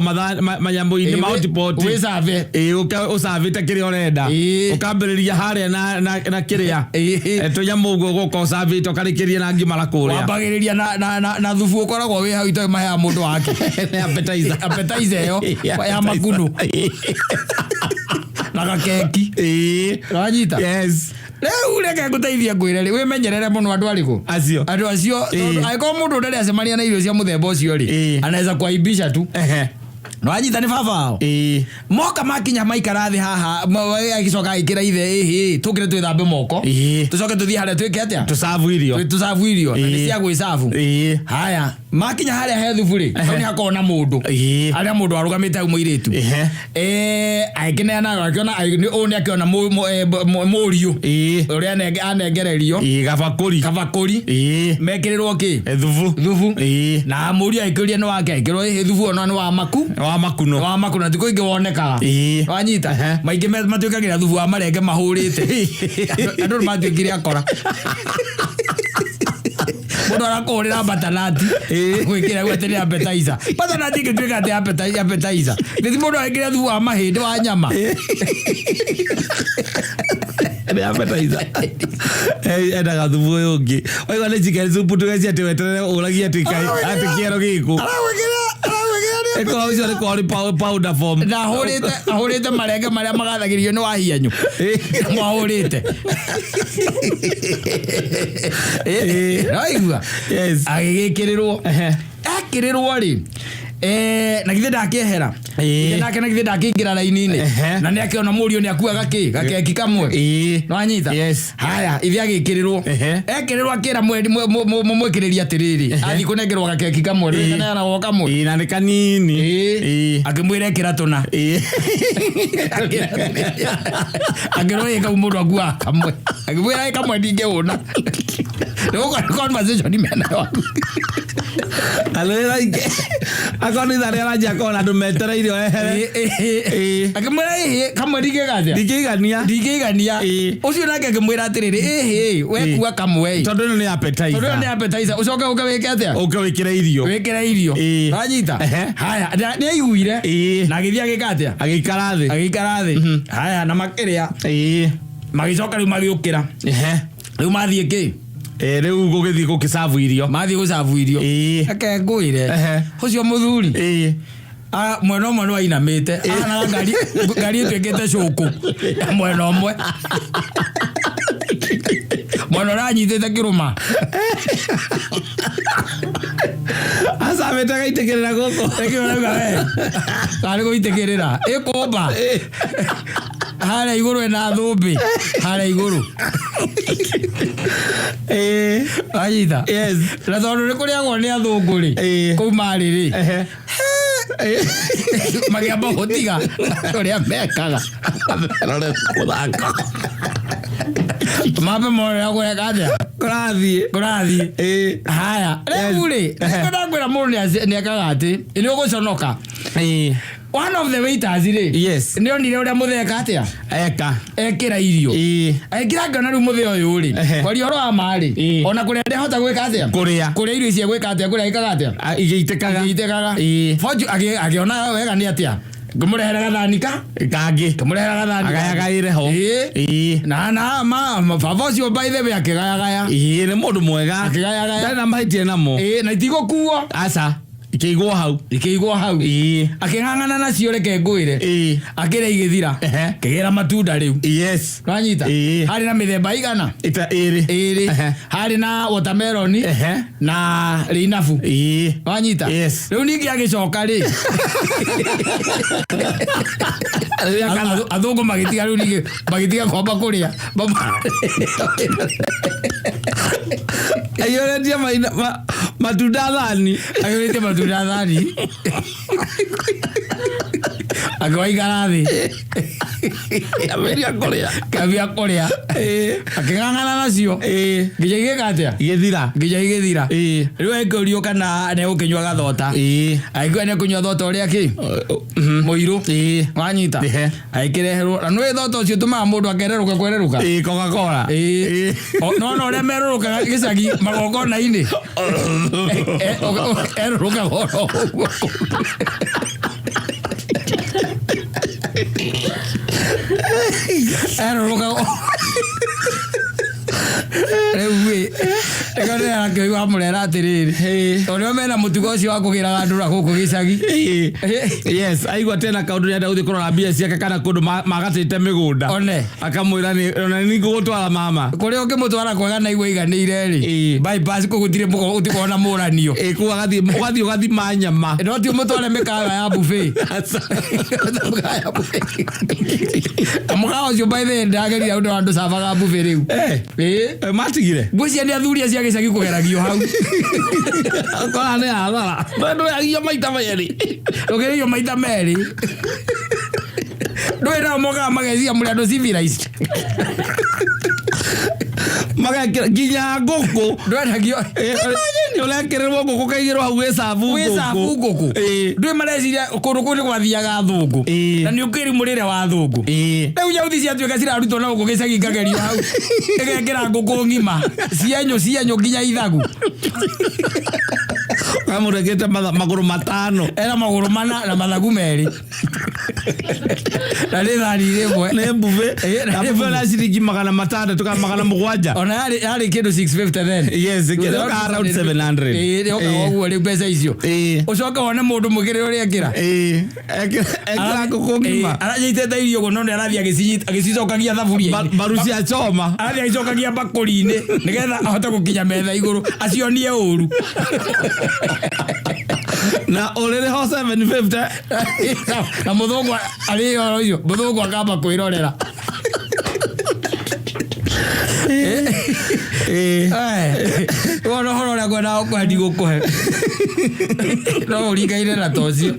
[SPEAKER 2] manyamũ-inĩ ma hotpot.
[SPEAKER 1] wĩcave
[SPEAKER 2] Ĩĩ, ũka ũcavĩte kĩrĩa ũrenda
[SPEAKER 1] Ĩĩ.
[SPEAKER 2] ũkambĩrĩria harĩa na, na, na kĩrĩa
[SPEAKER 1] Ĩĩ.
[SPEAKER 2] Eh, tũnyamũ ũguo gũka ũcavĩte ũkarĩkĩria na ngima na kũrĩa
[SPEAKER 1] wambagĩrĩria na, na, na, na thubu ũkoragwo wĩ hau itoĩ maheaga mũndũ wake
[SPEAKER 2] Nĩ appetizer.
[SPEAKER 1] appetizer ĩyo ya makundu na gakeki
[SPEAKER 2] Ĩĩ.
[SPEAKER 1] wanyita
[SPEAKER 2] Yes.
[SPEAKER 1] rĩu reke ngũteithie ngwĩre rĩ wĩmenyerere mũno andũ arĩkũ
[SPEAKER 2] Acio.
[SPEAKER 1] andũ acio
[SPEAKER 2] Ĩĩ.
[SPEAKER 1] tondũ angĩkorwo mũndũ ndarĩ acemania na irio cia mũthemba ũcio rĩ
[SPEAKER 2] Ĩĩ.
[SPEAKER 1] anaweza kuaibisha tu
[SPEAKER 2] Ehe.
[SPEAKER 1] nĩwanyita nĩ baba wao
[SPEAKER 2] Ĩĩ.
[SPEAKER 1] moka makinya maikara thĩ haha agĩcoka agĩkĩra ithe ĩhĩ tũkĩre twĩthambe moko
[SPEAKER 2] Ĩĩ.
[SPEAKER 1] tũcoke tũthiĩ harĩa twĩke atĩa
[SPEAKER 2] Tũcabu irio.
[SPEAKER 1] tũcabu irio na nĩ
[SPEAKER 2] Ĩĩ.
[SPEAKER 1] cia gwĩcabu
[SPEAKER 2] Ĩĩ.
[SPEAKER 1] haya makinya harĩa he thubu rĩ hau nĩ hakoragwo na mũndũ
[SPEAKER 2] Ĩĩ.
[SPEAKER 1] harĩa mũndũ arũgamĩte hau mũirĩtu
[SPEAKER 2] Ehe.
[SPEAKER 1] Eh, agĩkĩneana akĩona ũyũ nĩ akĩona mũriũ
[SPEAKER 2] Ĩĩ.
[SPEAKER 1] ũrĩa anengererio
[SPEAKER 2] Ĩĩ, gabakũri.
[SPEAKER 1] kabakũri
[SPEAKER 2] Ĩĩ.
[SPEAKER 1] mekĩrĩrwo kĩ
[SPEAKER 2] Eh, thubu.
[SPEAKER 1] thubu
[SPEAKER 2] Ĩĩ.
[SPEAKER 1] na mũriũ agĩkĩũria nĩ wake agĩkĩrwo ĩhĩ thubu ona nĩ wa maku
[SPEAKER 2] Wa makuno.
[SPEAKER 1] wa maku na thikũ ingĩ wonekaga
[SPEAKER 2] Ĩĩ.
[SPEAKER 1] wanyita
[SPEAKER 2] Ehe.
[SPEAKER 1] maingĩ matuĩkagĩra thubu wa marenge mahũrĩte andũ nĩ matuĩkire akora mũndũ arakũhũrĩra batanati
[SPEAKER 2] Ĩĩ.
[SPEAKER 1] gwĩkĩra guo atĩ nĩ appetizer batanati ĩngĩtuĩka atĩ appetizer nĩ ti mũndũ agĩkĩra thubu wa mahĩndĩ wa nyama
[SPEAKER 2] Nĩ appetizer. Eh, endaga thubu ũyũ ũngĩ waigua nĩ chicken soup tũgeci atĩ weterere ũragie atĩ atĩ kĩero gĩkũ
[SPEAKER 1] aragwĩkĩra aragwĩkĩra
[SPEAKER 2] ĩkorwo ũcio nĩ korwo nĩ powder form
[SPEAKER 1] na ahũrĩte ahũrĩte marenge marĩa magathagĩrio nĩ wahianyũ mwahũrĩte raigua
[SPEAKER 2] Yes.
[SPEAKER 1] agĩgĩkĩrĩrwo
[SPEAKER 2] Ehe.
[SPEAKER 1] ekĩrĩrwo rĩ Eh, na githĩ ndakĩehera
[SPEAKER 2] Ĩĩ.
[SPEAKER 1] Githĩ nake na githĩ ndakĩingĩra raini-inĩ
[SPEAKER 2] Ehe.
[SPEAKER 1] na nĩ akĩona mũriũ nĩ akuaga kĩ gakeki kamwe
[SPEAKER 2] Ĩĩ.
[SPEAKER 1] nĩwanyita
[SPEAKER 2] Yes.
[SPEAKER 1] haya ithe agĩkĩrĩrwo
[SPEAKER 2] Ehe.
[SPEAKER 1] ekĩrĩrwo akĩra mwĩkĩrĩri atĩrĩrĩ athiĩ kũnengerwo gakeki kamwe
[SPEAKER 2] Ĩĩ.
[SPEAKER 1] kaneanagwo kamwe
[SPEAKER 2] Ĩĩ, na nĩ kanini
[SPEAKER 1] Ĩĩ.
[SPEAKER 2] Ĩĩ.
[SPEAKER 1] akĩmwĩra ĩkĩra tũna
[SPEAKER 2] Ĩĩ.
[SPEAKER 1] akĩrwo ĩ kau mũndũ akuaga kamwe akĩmwĩra ĩ kamwe ndingĩhũna nĩgũkorwo conversation menayo
[SPEAKER 2] Alwĩra ingĩ akorwo nĩ ithaa rĩa ranji akorwo na andũ metereire o ehere Ĩĩ.
[SPEAKER 1] akĩmwĩra ĩhĩ kamwe ndingĩgathia
[SPEAKER 2] ndingĩigania
[SPEAKER 1] ndingĩigania
[SPEAKER 2] Ĩĩ.
[SPEAKER 1] ũcio nake akĩmwĩra atĩrĩrĩ ĩhĩ wekua kamwe ĩ
[SPEAKER 2] tondũ ĩno nĩ appetizer
[SPEAKER 1] tondũ ĩyo nĩ appetizer ũcoke ũke wĩke atĩa
[SPEAKER 2] ũke wĩkĩre irio
[SPEAKER 1] wĩkĩre irio
[SPEAKER 2] Ĩĩ.
[SPEAKER 1] wanyita
[SPEAKER 2] Ehe.
[SPEAKER 1] haya nĩ aiguire
[SPEAKER 2] Ĩĩ.
[SPEAKER 1] na agĩthiĩ agĩka atĩa
[SPEAKER 2] agĩikara thĩ
[SPEAKER 1] agĩikara thĩ haya na makĩrĩa
[SPEAKER 2] Ĩĩ.
[SPEAKER 1] magĩcoka rĩu magĩũkĩra
[SPEAKER 2] Ehe.
[SPEAKER 1] rĩu mathiĩ kĩ
[SPEAKER 2] Ĩĩ, rĩu gũgĩthiĩ gũkĩcabu irio
[SPEAKER 1] mathiĩ gũcabu irio
[SPEAKER 2] Ĩĩ.
[SPEAKER 1] reke ngwĩre
[SPEAKER 2] Ehe.
[SPEAKER 1] ũcio mũthuri
[SPEAKER 2] Ĩĩ.
[SPEAKER 1] mwena ũmwe nĩ wainamĩte ahanaga ngari ngari ĩtuĩkĩte cũkũ mwena ũmwe Mwana ũranyitĩte kĩrũma.
[SPEAKER 2] Acamĩte agaitĩkĩrĩra gũkũ.
[SPEAKER 1] Ĩkĩ ũrauga we. Karĩ gũitĩkĩrĩra. Ĩkũmba. Harĩa igũrũ ĩna thũmbĩ. Harĩa igũrũ. Wanyita?
[SPEAKER 2] Yes.
[SPEAKER 1] Na tondũ nĩ kũrĩagwo nĩ athũngũ rĩ. Kũu marĩ rĩ. Magĩamba gũtiga ũrĩa mekaga.
[SPEAKER 2] Rore mũthako.
[SPEAKER 1] Mambe mone ũrĩa kũreka atĩa.
[SPEAKER 2] Kũrathiĩ.
[SPEAKER 1] Kũrathiĩ. Haya. Rĩu rĩ, nĩkĩo ndakwĩra mũndũ nĩekaga atĩ, nĩ ũgũconoka. One of the waiters rĩ, nĩ onire ũrĩa mũthee eka atĩa?
[SPEAKER 2] Eka.
[SPEAKER 1] Ekĩra irio. Ekĩra ngĩona rĩu mũthee ũyũ rĩ, kwaria ũhoro wa ma rĩ, ona kũrĩa ndehota gwĩka atĩa?
[SPEAKER 2] Kũrĩa.
[SPEAKER 1] Kũrĩa irio ici egwĩka atĩa? Kũrĩa ekaga atĩa?
[SPEAKER 2] Igĩitĩkaga.
[SPEAKER 1] Igĩitĩkaga. Fortune akĩona wega nĩ atĩa? Ngĩmũrehera gathani ka?
[SPEAKER 2] Kangĩ.
[SPEAKER 1] Ngĩmũrehera gathani.
[SPEAKER 2] Agayagaĩre ho.
[SPEAKER 1] Na na ma baba ũcio by the way akĩgayagaya.
[SPEAKER 2] Nĩ mũndũ mwega.
[SPEAKER 1] Akĩgayagaya.
[SPEAKER 2] Ndarĩ na mahĩtia namo.
[SPEAKER 1] Na itigũkuo.
[SPEAKER 2] Aca. Ikĩigwo hau.
[SPEAKER 1] Ikĩigwo hau. Akĩng'ang'ana nacio reke ngwĩre. Akĩrĩa igĩthira. Kĩgĩra matunda rĩu.
[SPEAKER 2] Yes.
[SPEAKER 1] Wanyita? Harĩ na mĩthemba igana?
[SPEAKER 2] Ita ĩrĩ.
[SPEAKER 1] Ĩrĩ. Harĩ na watermelon na rĩinabu. Wanyita?
[SPEAKER 2] Yes.
[SPEAKER 1] Rĩu ningĩ agĩcoka rĩ. Athũngũ magĩtiga rĩu ningĩ magĩtiga kwamba kũrĩa.
[SPEAKER 2] Aiyũrĩtie matunda thani.
[SPEAKER 1] Aiyũrĩtie matunda thani. Akĩwaikara thĩ.
[SPEAKER 2] Kĩambĩrĩria kũrĩa.
[SPEAKER 1] Kĩambia kũrĩa. Akĩng'ang'ana nacio. Nginya igĩka atĩa?
[SPEAKER 2] Igĩthira.
[SPEAKER 1] Nginya igĩthira. Rĩu akĩũrio kana nĩegũkĩnyua gathota. Agĩkiuga nĩekũnyua thota ũrĩa kĩ? Mũirũ. Wanyita? Agĩkĩreherwo. Na nĩũĩ thota ũcio ũtũmaga mũndũ akererũka kwererũka?
[SPEAKER 2] Coca-Cola.
[SPEAKER 1] No na ũrĩa merũrũkaga gĩcagi magongona-inĩ. Erũrũkaga oro ũguo. Erũrũkaga. Rĩu ĩ, nĩkĩo ndĩrakĩigua amũrera atĩrĩrĩ, tondũ nĩo mena mũtugo ũcio wa kũgĩraga andũ na gũkũ gĩcagi.
[SPEAKER 2] Yes, aigua tena kaũndũ nĩarenda gũthiĩ kũrora mbia ciake kana kũndũ magatĩte mĩgũnda.
[SPEAKER 1] One.
[SPEAKER 2] Akamwĩra nĩ ona nĩ ngũgũtwara mama.
[SPEAKER 1] Kũrĩa ũngĩmũtwara kwega na igua iganĩire rĩ. Bypass kũu gũtirĩ gũtikoragwo na mũranio.
[SPEAKER 2] Kũu ũgathiĩ ũgathima nyama.
[SPEAKER 1] No ti ũmũtware mĩkawa ya buffet. Mĩkawa ya buffet. Mũkawa ũcio by the way ndagerire ũndũ wa andũ cabaga buffet rĩu.
[SPEAKER 2] Matigire.
[SPEAKER 1] Ngwĩciria nĩ athuri acio a gĩcagi kũgeragio hau.
[SPEAKER 2] Kora nĩ hathara. Ndũragio maita merĩ.
[SPEAKER 1] Ndũkĩrĩhio maita merĩ. Ndũĩ nao mokaga mageciria mũrĩ andũ civilized.
[SPEAKER 2] Magekĩra nginya ngũkũ.
[SPEAKER 1] Ndwendagio.
[SPEAKER 2] Imagine ũrekĩrĩrwo ngũkũ kaigĩrwo hau wĩcabu ngũkũ.
[SPEAKER 1] Wĩcabu ngũkũ. Ndũĩ mareciria kũndũ kũu nĩ gwathiaga athũngũ. Na nĩ ũkĩrĩ mũrĩre wa athũngũ. Rĩu nyauthi ciatuĩka cirarutwo na gũkũ gĩcagi ngagerio hau. Ĩgekĩra ngũkũ ng'ima. Cienyũ cienyũ nginya ithagu.
[SPEAKER 2] Kamũrekete magũrũ matano.
[SPEAKER 1] Ena magũrũ mana na mathagu merĩ. Na nĩ thani rĩmwe.
[SPEAKER 2] Nĩ mbube. Na mbube na ciringi magana matandatũ kana magana mũgwanja.
[SPEAKER 1] Ona yarĩ kĩndũ 650 then.
[SPEAKER 2] Yes, yokaga around 700.
[SPEAKER 1] Yokaga ũguo rĩu mbeca icio. Ũcoke wone mũndũ mũkĩrĩ ũrĩa ekĩra.
[SPEAKER 2] Ekĩra ngũkũ ng'ima.
[SPEAKER 1] Aranyitĩte irio ũguo no nĩ arathiĩ agĩcicokagia thaburia-inĩ.
[SPEAKER 2] Mbaru cia choma.
[SPEAKER 1] Arathiĩ agĩcokagia mbakũri-inĩ nĩgetha ahote gũkinya metha igũrũ acionie ũru.
[SPEAKER 2] Na ũrĩrĩ ho 750.
[SPEAKER 1] Na mũthũngũ arĩ oro ũcio, mũthũngũ akamba kwĩrorera. Wona ũhoro ũrĩa ngwendaga gũkũhe ndigũkũhe. No ũringaine na ta ũcio.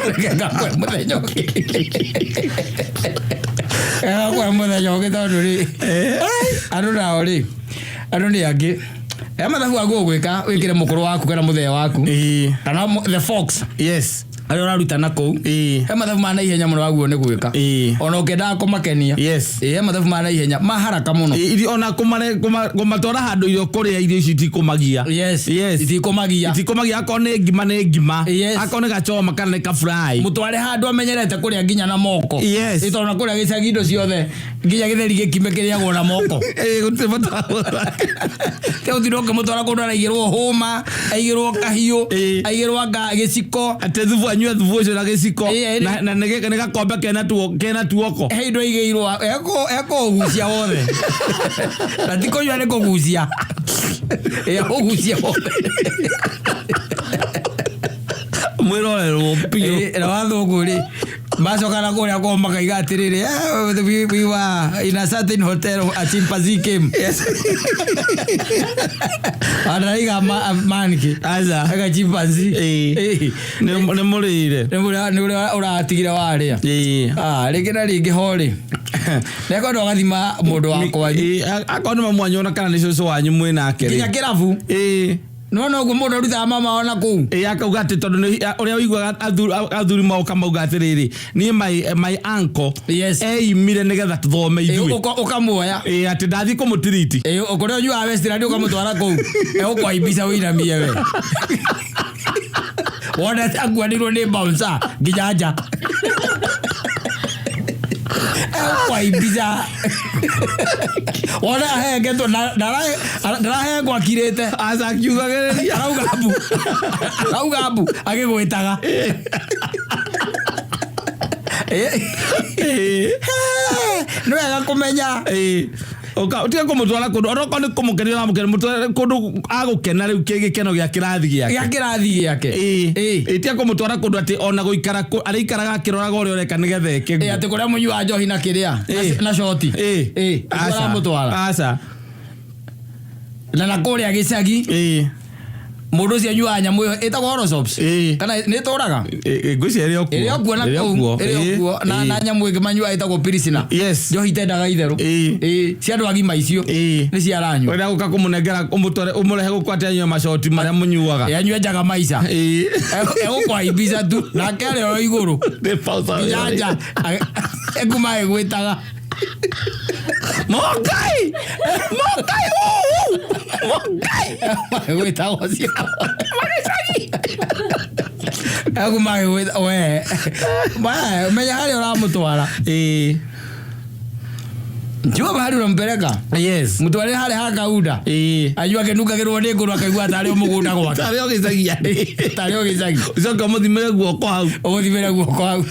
[SPEAKER 1] Reke ngakũhe mũthenya ũngĩ. Ngakũhe mũthenya ũngĩ tondũ rĩ, andũ nao rĩ, andũ nĩ angĩ. He mathabu waku ũgwĩka wĩkĩre mũkũrũ waku kana mũthee waku. Kana the fox.
[SPEAKER 2] Yes.
[SPEAKER 1] Arĩa ũraruta na kũu. He mathabu ma naihenya mũno waguo nĩ gwĩka. Ona ũkĩendaga kũmakenia.
[SPEAKER 2] Yes.
[SPEAKER 1] He mathabu ma naihenya ma haraka mũno.
[SPEAKER 2] Irio ona kũmatwara handũ irio kũrĩa irio ici itikũmagia.
[SPEAKER 1] Yes.
[SPEAKER 2] Yes.
[SPEAKER 1] Itikũmagia.
[SPEAKER 2] Itikũmagia akorwo nĩ ngima nĩ ngima.
[SPEAKER 1] Yes.
[SPEAKER 2] Akorwo nĩ gachoma kana nĩ ka fry.
[SPEAKER 1] Mũtware handũ amenyerete kũrĩa nginya na moko.
[SPEAKER 2] Yes.
[SPEAKER 1] Ĩ tondũ na kũrĩa gĩcagi indo ciothe Nginya gĩtheri gĩkime kĩrĩagwo na moko.
[SPEAKER 2] Ĩĩ, gũtirĩ bata.
[SPEAKER 1] Te ũtinde ũkĩmũtwara kũndũ araigĩrwo hũma, aigĩrwo kahiũ, aigĩrwo anga gĩciko.
[SPEAKER 2] Atĩ thubu, anyue thubu ũcio na gĩciko. Na nĩ gakombe kena tuoko.
[SPEAKER 1] He indo aigĩirwo ekũũgucia wothe. Na ti kũnyua, nĩ kũgucia. Ekũgucia wothe.
[SPEAKER 2] Mwĩrorerwo biũ.
[SPEAKER 1] Na wathũngũ rĩ, macoka na kũrĩa kwao makaiga atĩrĩrĩ, "Eh, we were in a certain hotel, a chimpanzee came." Andaraiga manki.
[SPEAKER 2] Aca.
[SPEAKER 1] Ega chimpanzee.
[SPEAKER 2] Nĩ mũrĩire.
[SPEAKER 1] Nĩ ũrĩa ũratigire warĩa. Ah, rĩngĩ na rĩngĩ ho rĩ, nekwenda ũgathima mũndũ wa kwanyu.
[SPEAKER 2] Akorwo nĩ mamu wanyu ona kana nĩ cũcũ wanyu mwĩ nake
[SPEAKER 1] nginya
[SPEAKER 2] rĩ.
[SPEAKER 1] Kĩrabu. Nĩwona ũguo mũndũ arutaga mama ona kũu.
[SPEAKER 2] Ĩĩ, akauga atĩ tondũ ũrĩa ũiguaga athuri moka mauga atĩrĩrĩ, niĩ my uncle eimire nĩgetha tũthome ithuĩ.
[SPEAKER 1] Ũkamuoya.
[SPEAKER 2] Ĩĩ, atĩ ndathiĩ kũmũtiriti.
[SPEAKER 1] Ĩĩ, kũrĩa ũnyuaga Westland ũkamũtwara kũu, egũkwaimbica ũinamie we. Wona akuanĩirwo nĩ bouncer nginya nja. Egũkwaimbica. Wona ahengetwo ndarahengwo akirĩte.
[SPEAKER 2] Aca, akiugagĩrĩria.
[SPEAKER 1] Arauga mbu. Arauga mbu agĩgwĩtaga. Nĩ wega kũmenya.
[SPEAKER 2] Ũka- tiga kũmũtwara kũndũ onokorwo nĩ kũmũkenia ũramũkenia, mũtware kũndũ agũkena rĩu gĩkeno gĩa kĩrathi gĩake.
[SPEAKER 1] Gĩa kĩrathi gĩake.
[SPEAKER 2] Ĩĩ, tiga kũmũtwara kũndũ atĩ ona gũikara arĩikaraga akĩroraga ũrĩa ũreka nĩgetha eke
[SPEAKER 1] Ĩĩ, atĩ kũrĩa mũnyuaga njohi na kĩrĩa na shoti. Ĩĩ,
[SPEAKER 2] Aca.
[SPEAKER 1] ũramũtwara.
[SPEAKER 2] Aca.
[SPEAKER 1] Na kũrĩa gĩcagi mũndũ ũcio anyuaga nyamũ ĩyo ĩtagwo Orosops. Kana nĩ ĩtũraga?
[SPEAKER 2] Ngwĩciria ĩrĩ o kuo.
[SPEAKER 1] Ĩrĩ o kuo na
[SPEAKER 2] Ĩrĩ o
[SPEAKER 1] kũu.
[SPEAKER 2] kuo.
[SPEAKER 1] Ĩrĩ o kuo. Na nyamũ ĩngĩ manyuaga ĩtagwo Pilsner. Njohi itendaga itherũ. Ĩĩ, cia andũ agima icio. Nĩ ciaranyua.
[SPEAKER 2] Ũrĩa gũka kũmũnengera, ũmũtware, ũmũrehe gũkũ atĩ anyue macoti marĩa mũnyuaga.
[SPEAKER 1] Ĩ, anyue njaga maica. Egũkwaimbica tu nake arĩ o igũrũ.
[SPEAKER 2] Nĩ pausa.
[SPEAKER 1] Nginya nja ekuma ĩgwĩtaga.
[SPEAKER 2] Mokai! Mokai! Uu! Mokai!
[SPEAKER 1] Ĩgwĩtaga ũcio. Ekuma ĩgwĩta we. Menya harĩa ũramũtwara. Jua mahali unampeleka. Mtware harĩa ha kaunda. Anyua akĩnungagĩrwo nĩ ngũrũ akaigua tarĩ o mũgũnda gwake.
[SPEAKER 2] Tarĩ o gĩcagi.
[SPEAKER 1] Tarĩ o gĩcagi.
[SPEAKER 2] Ũcoke ũmũthimĩre guoko hau.
[SPEAKER 1] Ũmũthimĩre guoko hau.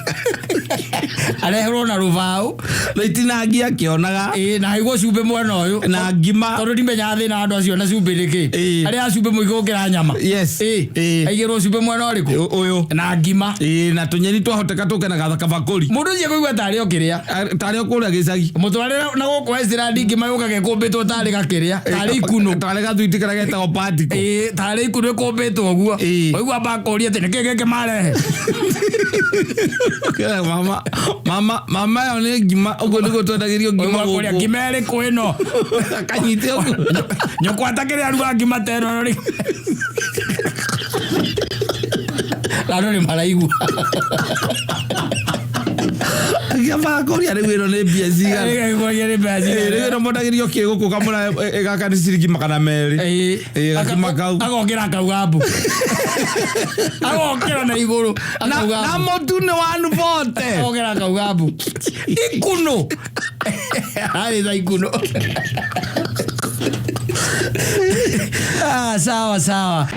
[SPEAKER 1] Areherwo na rũbaũ.
[SPEAKER 2] Na itinangia akĩonaga.
[SPEAKER 1] Ĩĩ, na haigwo cumbĩ mwena ũyũ.
[SPEAKER 2] Na ngima.
[SPEAKER 1] Tondũ ndimenyaga thĩna wa andũ acio na cumbĩ nĩ kĩ. Arĩa a cumbĩ mũingĩ gũkĩra nyama. Ĩĩ. Aigĩrwo cumbĩ mwena ũrĩkũ?
[SPEAKER 2] Ũyũ.
[SPEAKER 1] Na ngima.
[SPEAKER 2] Ĩĩ, na tũnyeni twahoteka tũke na kabakũri.
[SPEAKER 1] Mũndũ ũcio kũigua tarĩ o kĩrĩa.
[SPEAKER 2] Tarĩ o kũrĩa gĩcagi.
[SPEAKER 1] Mũtwarĩre na gũkũ Westland ngima yũkaga ĩkũmbĩtwo tarĩ gakĩrĩa. Tarĩ ikunũ.
[SPEAKER 2] Tarĩ gathuiti karĩa getagwo particle.
[SPEAKER 1] Ĩĩ, tarĩ ikunũ ĩkũmbĩtwo ũguo. Waigua makũria atĩ nĩkĩ gĩkĩ marehe.
[SPEAKER 2] Mama, mama, mama ĩyo nĩ ngima, ũguo nĩguo twendagĩrio ngima
[SPEAKER 1] Waigua kũrĩa
[SPEAKER 2] gũkũ.
[SPEAKER 1] ngima ĩrĩkũ ĩno?
[SPEAKER 2] Kanyite ũguo.
[SPEAKER 1] Nyũkwa atakĩrĩ aruga ngima ta ĩno rĩ. Na andũ nĩ maraigua.
[SPEAKER 2] Akĩamba kũria rĩu ĩno nĩ mbia cigana.
[SPEAKER 1] Kũria nĩ mbia cigana.
[SPEAKER 2] Rĩu ĩno mwendagĩrio kĩ gũkũ kamũra gaka nĩ ciringi 200. Ĩĩ, gakima kau.
[SPEAKER 1] Agokĩra akauga mbu. Agokĩra na igũrũ. Akauga
[SPEAKER 2] Na
[SPEAKER 1] mbu.
[SPEAKER 2] mũtu nĩ 140.
[SPEAKER 1] Agokĩra akauga mbu. Ikunũ. Arĩ na ikunũ. Ah, sawa sawa.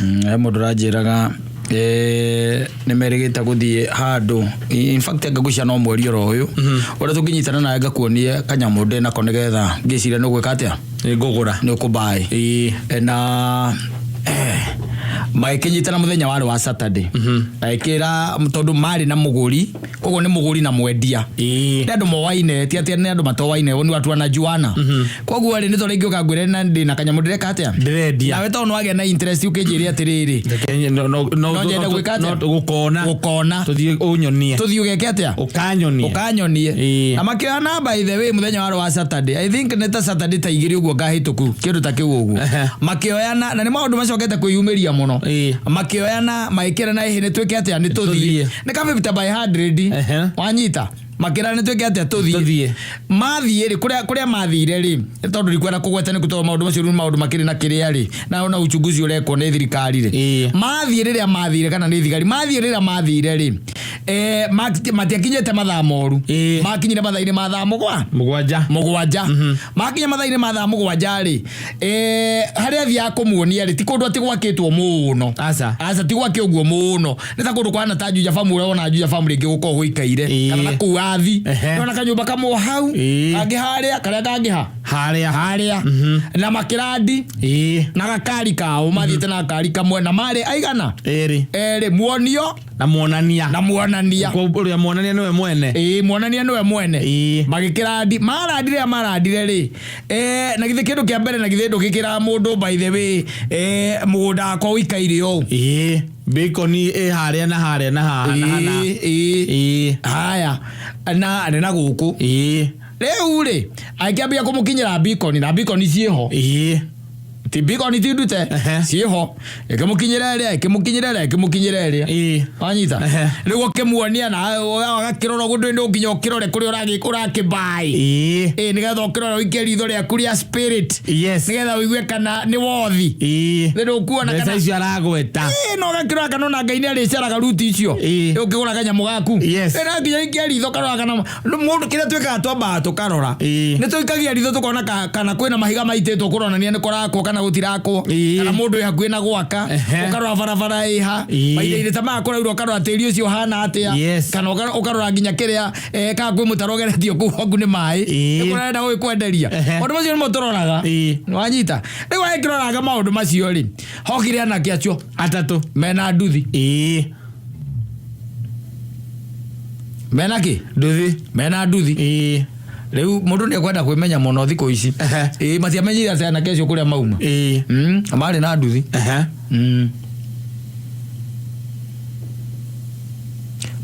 [SPEAKER 1] He mũndũ ũranjĩraga nĩ merĩgĩte gũthiĩ handũ, in fact ngagwĩcia no mweri oro ũyũ ũrĩa tũngĩnyitana nawe ngakuonie kanyamũ ndĩ nako nĩgetha ngĩciria nĩ ũgwĩka atĩa.
[SPEAKER 2] Nĩ ngũgũra.
[SPEAKER 1] Nĩ ũkũmbaĩ. Na magĩkĩnyitana mũthenya warĩ wa Saturday, agĩkĩra tondũ marĩ na mũgũri, koguo nĩ mũgũri na mwendia, nĩ andũ moaine, ti atĩ nĩ andũ matoaine, ni watu wanajuana. Koguo rĩ, nĩ tondũ ingĩũka ngwĩre na ndĩ na kanyamũ ndĩreka atĩa.
[SPEAKER 2] Ndĩrendia.
[SPEAKER 1] Nawe tondũ nĩwagĩa na interest ũkĩnjĩre atĩrĩrĩ,
[SPEAKER 2] No
[SPEAKER 1] no nyende gwĩka atĩa?
[SPEAKER 2] Gũkona.
[SPEAKER 1] Gũkona.
[SPEAKER 2] Tũthiĩ ũnyonie.
[SPEAKER 1] Tũthiĩ ũgeke atĩa?
[SPEAKER 2] Ũkanyonie.
[SPEAKER 1] Ũkanyonie. Na makĩoya by the way mũthenya warĩ wa Saturday, I think nĩ ta Saturday ta 2 ũguo ngahĩtũku, kĩndũ ta kĩu ũguo. Makĩoyana, na nĩ maũndũ macokete kwĩyumĩria mũno. Makĩoyana magĩkĩra na ĩhĩ nĩ twĩke atĩa, nĩ tũthiĩ.
[SPEAKER 2] Tũthiĩ.
[SPEAKER 1] Nĩ ka 50 by 100. Wanyita. Makĩra nĩ twĩke atĩa? Tũthiĩ.
[SPEAKER 2] Tũthiĩ.
[SPEAKER 1] Mathiĩ rĩ, kũrĩa mathire rĩ, tondũ ndikwenda kũgweta nĩ tondũ maũndũ macio rĩu nĩ maũndũ makĩrĩ na kĩrĩa rĩ, na ona uchunguzi ũrekwo nĩ thirikari rĩ. Mathiĩ rĩrĩa mathire, kana nĩ thigari mathiĩ rĩrĩa mathire rĩ, matiakinyĩte mathaa moru. Makinyire mathaa-inĩ ma thaa mũgwa
[SPEAKER 2] 7.
[SPEAKER 1] 7. Makinya mathaa-inĩ ma thaa 7 rĩ, harĩa athiaga kũmuonia rĩ, ti kũndũ atĩ gwakĩtwo mũno.
[SPEAKER 2] Aca.
[SPEAKER 1] Aca, ti gwake ũguo mũno, nĩ ta kũndũ kwana ta Juja Farm, ũrĩa wona Juja Farm rĩngĩ gũkorwo gũikaire, kana na kũu athi. Nĩwona kanyũmba kamwe hau, kangĩ harĩa, karĩa kangĩ ha
[SPEAKER 2] harĩa.
[SPEAKER 1] Harĩa. Na makĩrandi na gakari kao, mathiĩte na gakari kamwe, na marĩ aigana?
[SPEAKER 2] Erĩ.
[SPEAKER 1] Erĩ, muonio
[SPEAKER 2] Na muonania.
[SPEAKER 1] Na muonania.
[SPEAKER 2] Ũrĩa muonania nĩwe mwene.
[SPEAKER 1] Ĩĩ, muonania nĩwe mwene. Magĩkĩrandi, marandi rĩrĩa marandire rĩ, na githĩ kĩndũ kĩa mbere, na githĩ ndũgĩkĩraga mũndũ, by the way, mũgũnda wakwa ũikaire ũũ.
[SPEAKER 2] Ĩĩ, bacon ĩ harĩa na harĩa na haha na hana.
[SPEAKER 1] Ĩĩ. Haya, na nĩ na gũkũ. Rĩu rĩ, agĩkĩambia kũmũkinyĩra bacon, na bacon ciĩho. Ti bacon ti ndute, ciĩho. Ĩkĩmũkinyĩra ĩrĩa, ĩkĩmũkinyĩra ĩrĩa, ĩkĩmũkinyĩra ĩrĩa. Wanyita? Rĩu ũkĩmuonia na agakĩrora ũguo, ndũĩ nginya ũkĩrore kũrĩa ũrakĩmbaĩ. Ĩĩ, nĩgetha ũkĩrore ũikie ritho rĩaku rĩa spirit. Nĩgetha ũigue kana nĩ wothi. Nĩ ndũkuona
[SPEAKER 2] Mbeca
[SPEAKER 1] kana
[SPEAKER 2] icio aragweta.
[SPEAKER 1] Ĩĩ, no ũgakĩrora kana ona Ngai nĩ arĩcaraga ruti icio. Ũkĩgũra kanyamũ gaku. Ĩĩ, no nginya ũikie ritho karora kana mũndũ kĩrĩa twĩkaga twambaga tũkarora. Nĩ tũikagia ritho tũkona kana kwĩna mahiga maitĩtwo kũronania nĩ kũrakwo kana gũtirakwo. Kana mũndũ wĩ hakuhĩ na gwaka. Ũkarora barabara ĩha. Mahinda-inĩ ta maya kũraura ũkarora tĩri ũcio ũhana atĩa. Kana ũkarora nginya kĩrĩa, kana kwĩ mũtaro ũgeretio kũu gwaku nĩ maĩ. Nĩ kũrenda gũgĩkwenderia. Maũndũ macio nĩmo tũroraga. Wanyita? Rĩu agĩkĩroraga maũndũ macio rĩ, hokire anake acio
[SPEAKER 2] atatũ
[SPEAKER 1] mena nduthi. Mena kĩ?
[SPEAKER 2] Nduthi.
[SPEAKER 1] Mena nduthi. Rĩu mũndũ nĩ ekwenda kwĩmenya mũno thikũ ici. Ĩĩ, matiamenyire atĩ anake acio kũrĩa mauma. Marĩ na nduthi.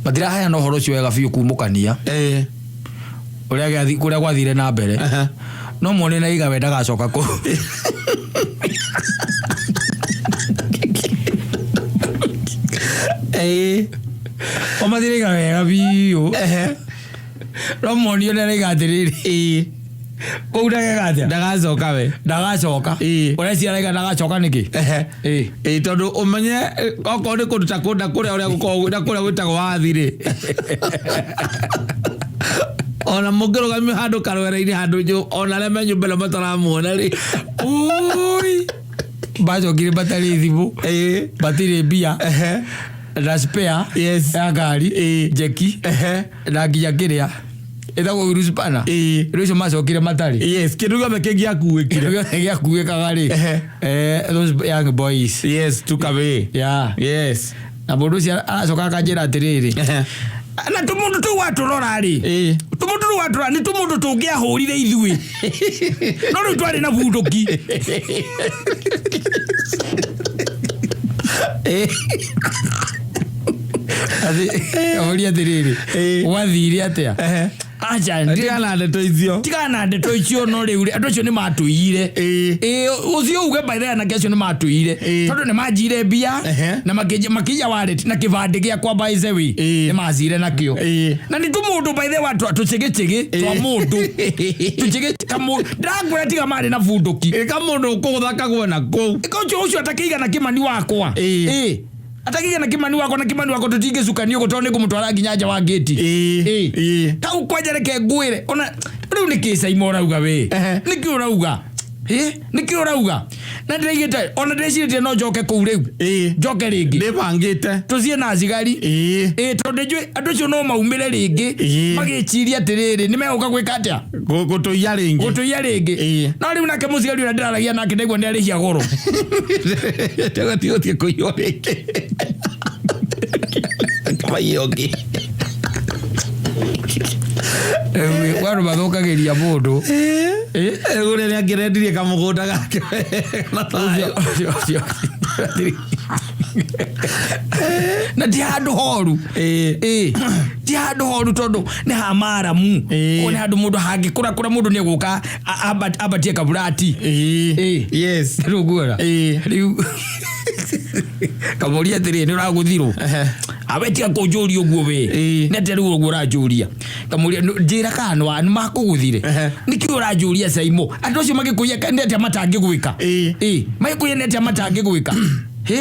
[SPEAKER 1] Matiraheana ũhoro ũcio wega biũ kumũkania. Ũrĩa kũrĩa gwathire na mbere. No muone na iga we ndagacoka kũu. O matiraiga wega biũ. No muonio nĩ araiga atĩrĩrĩ. Kũu ndageka atĩa?
[SPEAKER 2] Ndagacoka we.
[SPEAKER 1] Ndagacoka. Ũreciria araiga ndagacoka nĩkĩ?
[SPEAKER 2] Ĩĩ, tondũ ũmenye, okorwo nĩ kũndũ ta kũndũ kũrĩa ũrĩa gũkoragwo na kũrĩa gwĩtagwo wathi rĩ. Ona mũngĩrũgamio handũ karwere-inĩ handũ ona arĩa me nyũmba ĩno mataramuona rĩ.
[SPEAKER 1] Ui! Bacokire matarĩ thimũ. Matirĩ mbia. Na spare ya ngari. Jeki. Na nginya kĩrĩa. Ĩtagwo wheel spanner. Rĩu icio macokire matarĩ.
[SPEAKER 2] Yes, kĩndũ gĩothe kĩngĩakuĩkire.
[SPEAKER 1] Kĩndũ gĩothe gĩakuĩkaga rĩ. Those young boys.
[SPEAKER 2] Yes, took away.
[SPEAKER 1] Yeah.
[SPEAKER 2] Yes.
[SPEAKER 1] Na mũndũ ũcio aracoka akanjĩra atĩrĩrĩ. Na tũmũndũ tũu watũrora rĩ. Tũmũndũ tũu watũrora nĩ tũmũndũ tũngĩahũrire ithuĩ. No rĩu twarĩ na bunduki. Ũria atĩrĩrĩ, gwathire atĩa? Aca,
[SPEAKER 2] Tigana na ndeto icio.
[SPEAKER 1] Tigana na ndeto icio, no rĩu rĩ, andũ acio nĩ matũiyire. Ĩĩ, ũcio uge by the way, anake acio nĩ matũiyire. Tondũ nĩ manjire mbia, na makĩiya wallet na kĩbandĩ gĩakwa, by the way. Nĩ macire nakĩo. Na nĩ tũmũndũ by the way, tũcĩgĩcĩgĩ twa mũndũ. Tũcĩgĩ kamũndũ. Ndĩrakwĩra tiga marĩ na bunduki.
[SPEAKER 2] Ĩĩ, kamũndũ ũkũgũtha kagwe na kũu.
[SPEAKER 1] Ĩka ũcio atakĩigana Kĩmani wakwa. Ĩĩ. Atakĩigana Kĩmani wakwa, na Kĩmani wakwa tũtingĩcukania ũguo tondũ nĩngũmũtwara nginya nja wa ngĩti. Ĩĩ. Kau kwanja reke ngwĩre, ona rĩu nĩ kĩ Caima ũrauga we? Nĩkĩ ũrauga? Ĩ, nĩkĩ ũrauga? Na ndĩraigĩte, ona ndĩrecirĩtie no njoke kũu rĩu. Njoke rĩngĩ.
[SPEAKER 2] Ndĩbangĩte.
[SPEAKER 1] Tũthiĩ na thigari. Ĩĩ, tondũ njũĩ andũ acio no maumĩre rĩngĩ. Magĩciria atĩrĩrĩ, nĩ megũka gwĩka atĩa?
[SPEAKER 2] Gũtũiya rĩngĩ.
[SPEAKER 1] Gũtũiya rĩngĩ. No rĩu nake mũcigari ũrĩa ndĩraragia nake ndaigua nĩ arĩhia goro.
[SPEAKER 2] Tũgathiĩ gũthiĩ kũiywo rĩngĩ. Kamaiywo ũngĩ.
[SPEAKER 1] Rĩu andũ mathũkagĩria mũndũ.
[SPEAKER 2] Rĩu ũrĩa nĩangĩrendirie kamũgũnda gake na thayũ.
[SPEAKER 1] Ũcio, ũcio, ũcio. Na ti handũ horu. Ĩĩ, ti handũ horu tondũ nĩ ha maramu. Kũu nĩ handũ mũndũ hangĩkũra kũra mũndũ nĩ egũka ambatie kaburati. Ĩĩ. Rĩu nguona. Rĩu kamũria atĩrĩ, nĩ ũragũthirwo? Awe tiga kũnjũria ũguo we. Nĩ atĩa rĩu ũguo ũranjũria? Kamũria, njĩra kana nĩ makũgũthire. Nĩkĩ ũranjũria Saimo? Andũ acio magĩkũiya nĩ atĩa matangĩgwĩka? Ĩĩ, magĩkũiya nĩ atĩa matangĩgwĩka? Hĩ,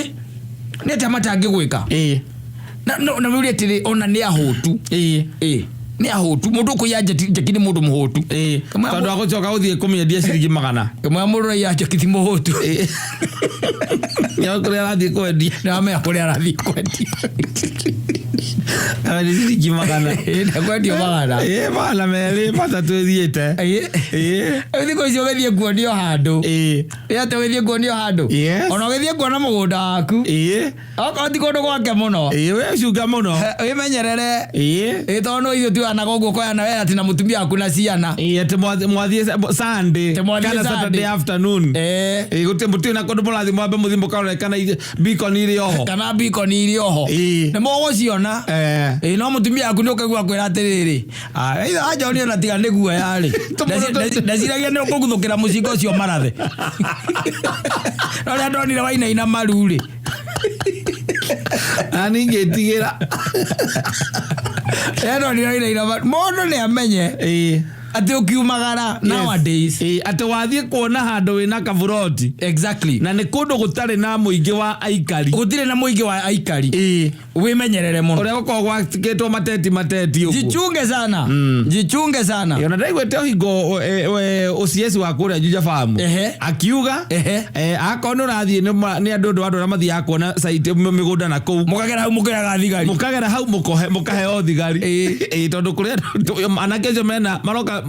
[SPEAKER 1] nĩ atĩa matangĩgwĩka? Na no na wĩũrie atĩrĩ, ona nĩ ahũtu. Ĩĩ, nĩ ahũtu. Mũndũ ũkũiya njeki njeki nĩ mũndũ mũhũtu.
[SPEAKER 2] Tondũ agũcoka gũthiĩ kũmĩendia ciringi magana.
[SPEAKER 1] Kamwe mũndũ ũraiya njeki ti mũhũtu.
[SPEAKER 2] Nĩoĩ kũrĩa arathiĩ kwendia.
[SPEAKER 1] Nĩwamenya kũrĩa arathiĩ kwendia.
[SPEAKER 2] Arendia ciringi magana.
[SPEAKER 1] Ĩĩ, na kwendio magana.
[SPEAKER 2] Ĩĩ, 200 3 ĩthiĩte.
[SPEAKER 1] Ĩĩ. Rĩu thikũ ici ũgĩthiĩ kuonio handũ. Ĩ atĩ ũgĩthiĩ kuonio handũ. Ona ũgĩthiĩ kuona mũgũnda waku. Okorwo ti kũndũ gwake mũno.
[SPEAKER 2] Ĩĩ, we cunga mũno.
[SPEAKER 1] Wĩmenyerere. Ĩĩ tondũ no ithuĩ tuoyanaga ũguo koyana we atĩ na mũtumia waku na ciana.
[SPEAKER 2] Ĩĩ, atĩ mwathiĩ Sunday
[SPEAKER 1] Atĩ mwathiĩ
[SPEAKER 2] kana
[SPEAKER 1] Sunday.
[SPEAKER 2] Saturday afternoon. Ĩĩ, gũtirĩ mũtirĩ na kũndũ mũrathiĩ mwambe mũthiĩ mũkarore kana beacon irĩ oho.
[SPEAKER 1] Kana beacon irĩ oho. Nĩ mũgũciona. Ĩĩ, no mũtumia waku nĩ ũkaigua akwĩra atĩrĩrĩ, "Ah, ithe wa John ona tiga nĩ guoya rĩ. Ndeciragia nĩ ũkũguthũkĩra mũcinga ũcio marathe. No rĩrĩa ndonire wainaina maru rĩ.
[SPEAKER 2] Na niĩ ngĩtigĩra.
[SPEAKER 1] Rĩrĩa ndonire wainaina maru. Mũndũ nĩ amenye atĩ ũkiumagara nowadays.
[SPEAKER 2] Ĩĩ, atĩ wathiĩ kuona handũ wĩna kaburoti. Na nĩ kũndũ gũtarĩ na mũingĩ wa aikari.
[SPEAKER 1] Gũtirĩ na mũingĩ wa aikari. Wĩmenyerere mũno.
[SPEAKER 2] Ũrĩa gũkoragwo gwakĩtwo mateti mateti ũguo.
[SPEAKER 1] Jichunge sana. Jichunge sana.
[SPEAKER 2] Ona ndaiguĩte ũhingo OCS wa kũrĩa Juja Farm akiuga akorwo nĩ ũrathiĩ nĩ andũ ũndũ wa andũ arĩa mathiaga kuona site mĩgũnda na kũu.
[SPEAKER 1] Mũkagera hau mũkĩoyaga thigari.
[SPEAKER 2] Mũkagera hau mũkaheo thigari. Ĩĩ, tondũ kũrĩa anake acio mena maroka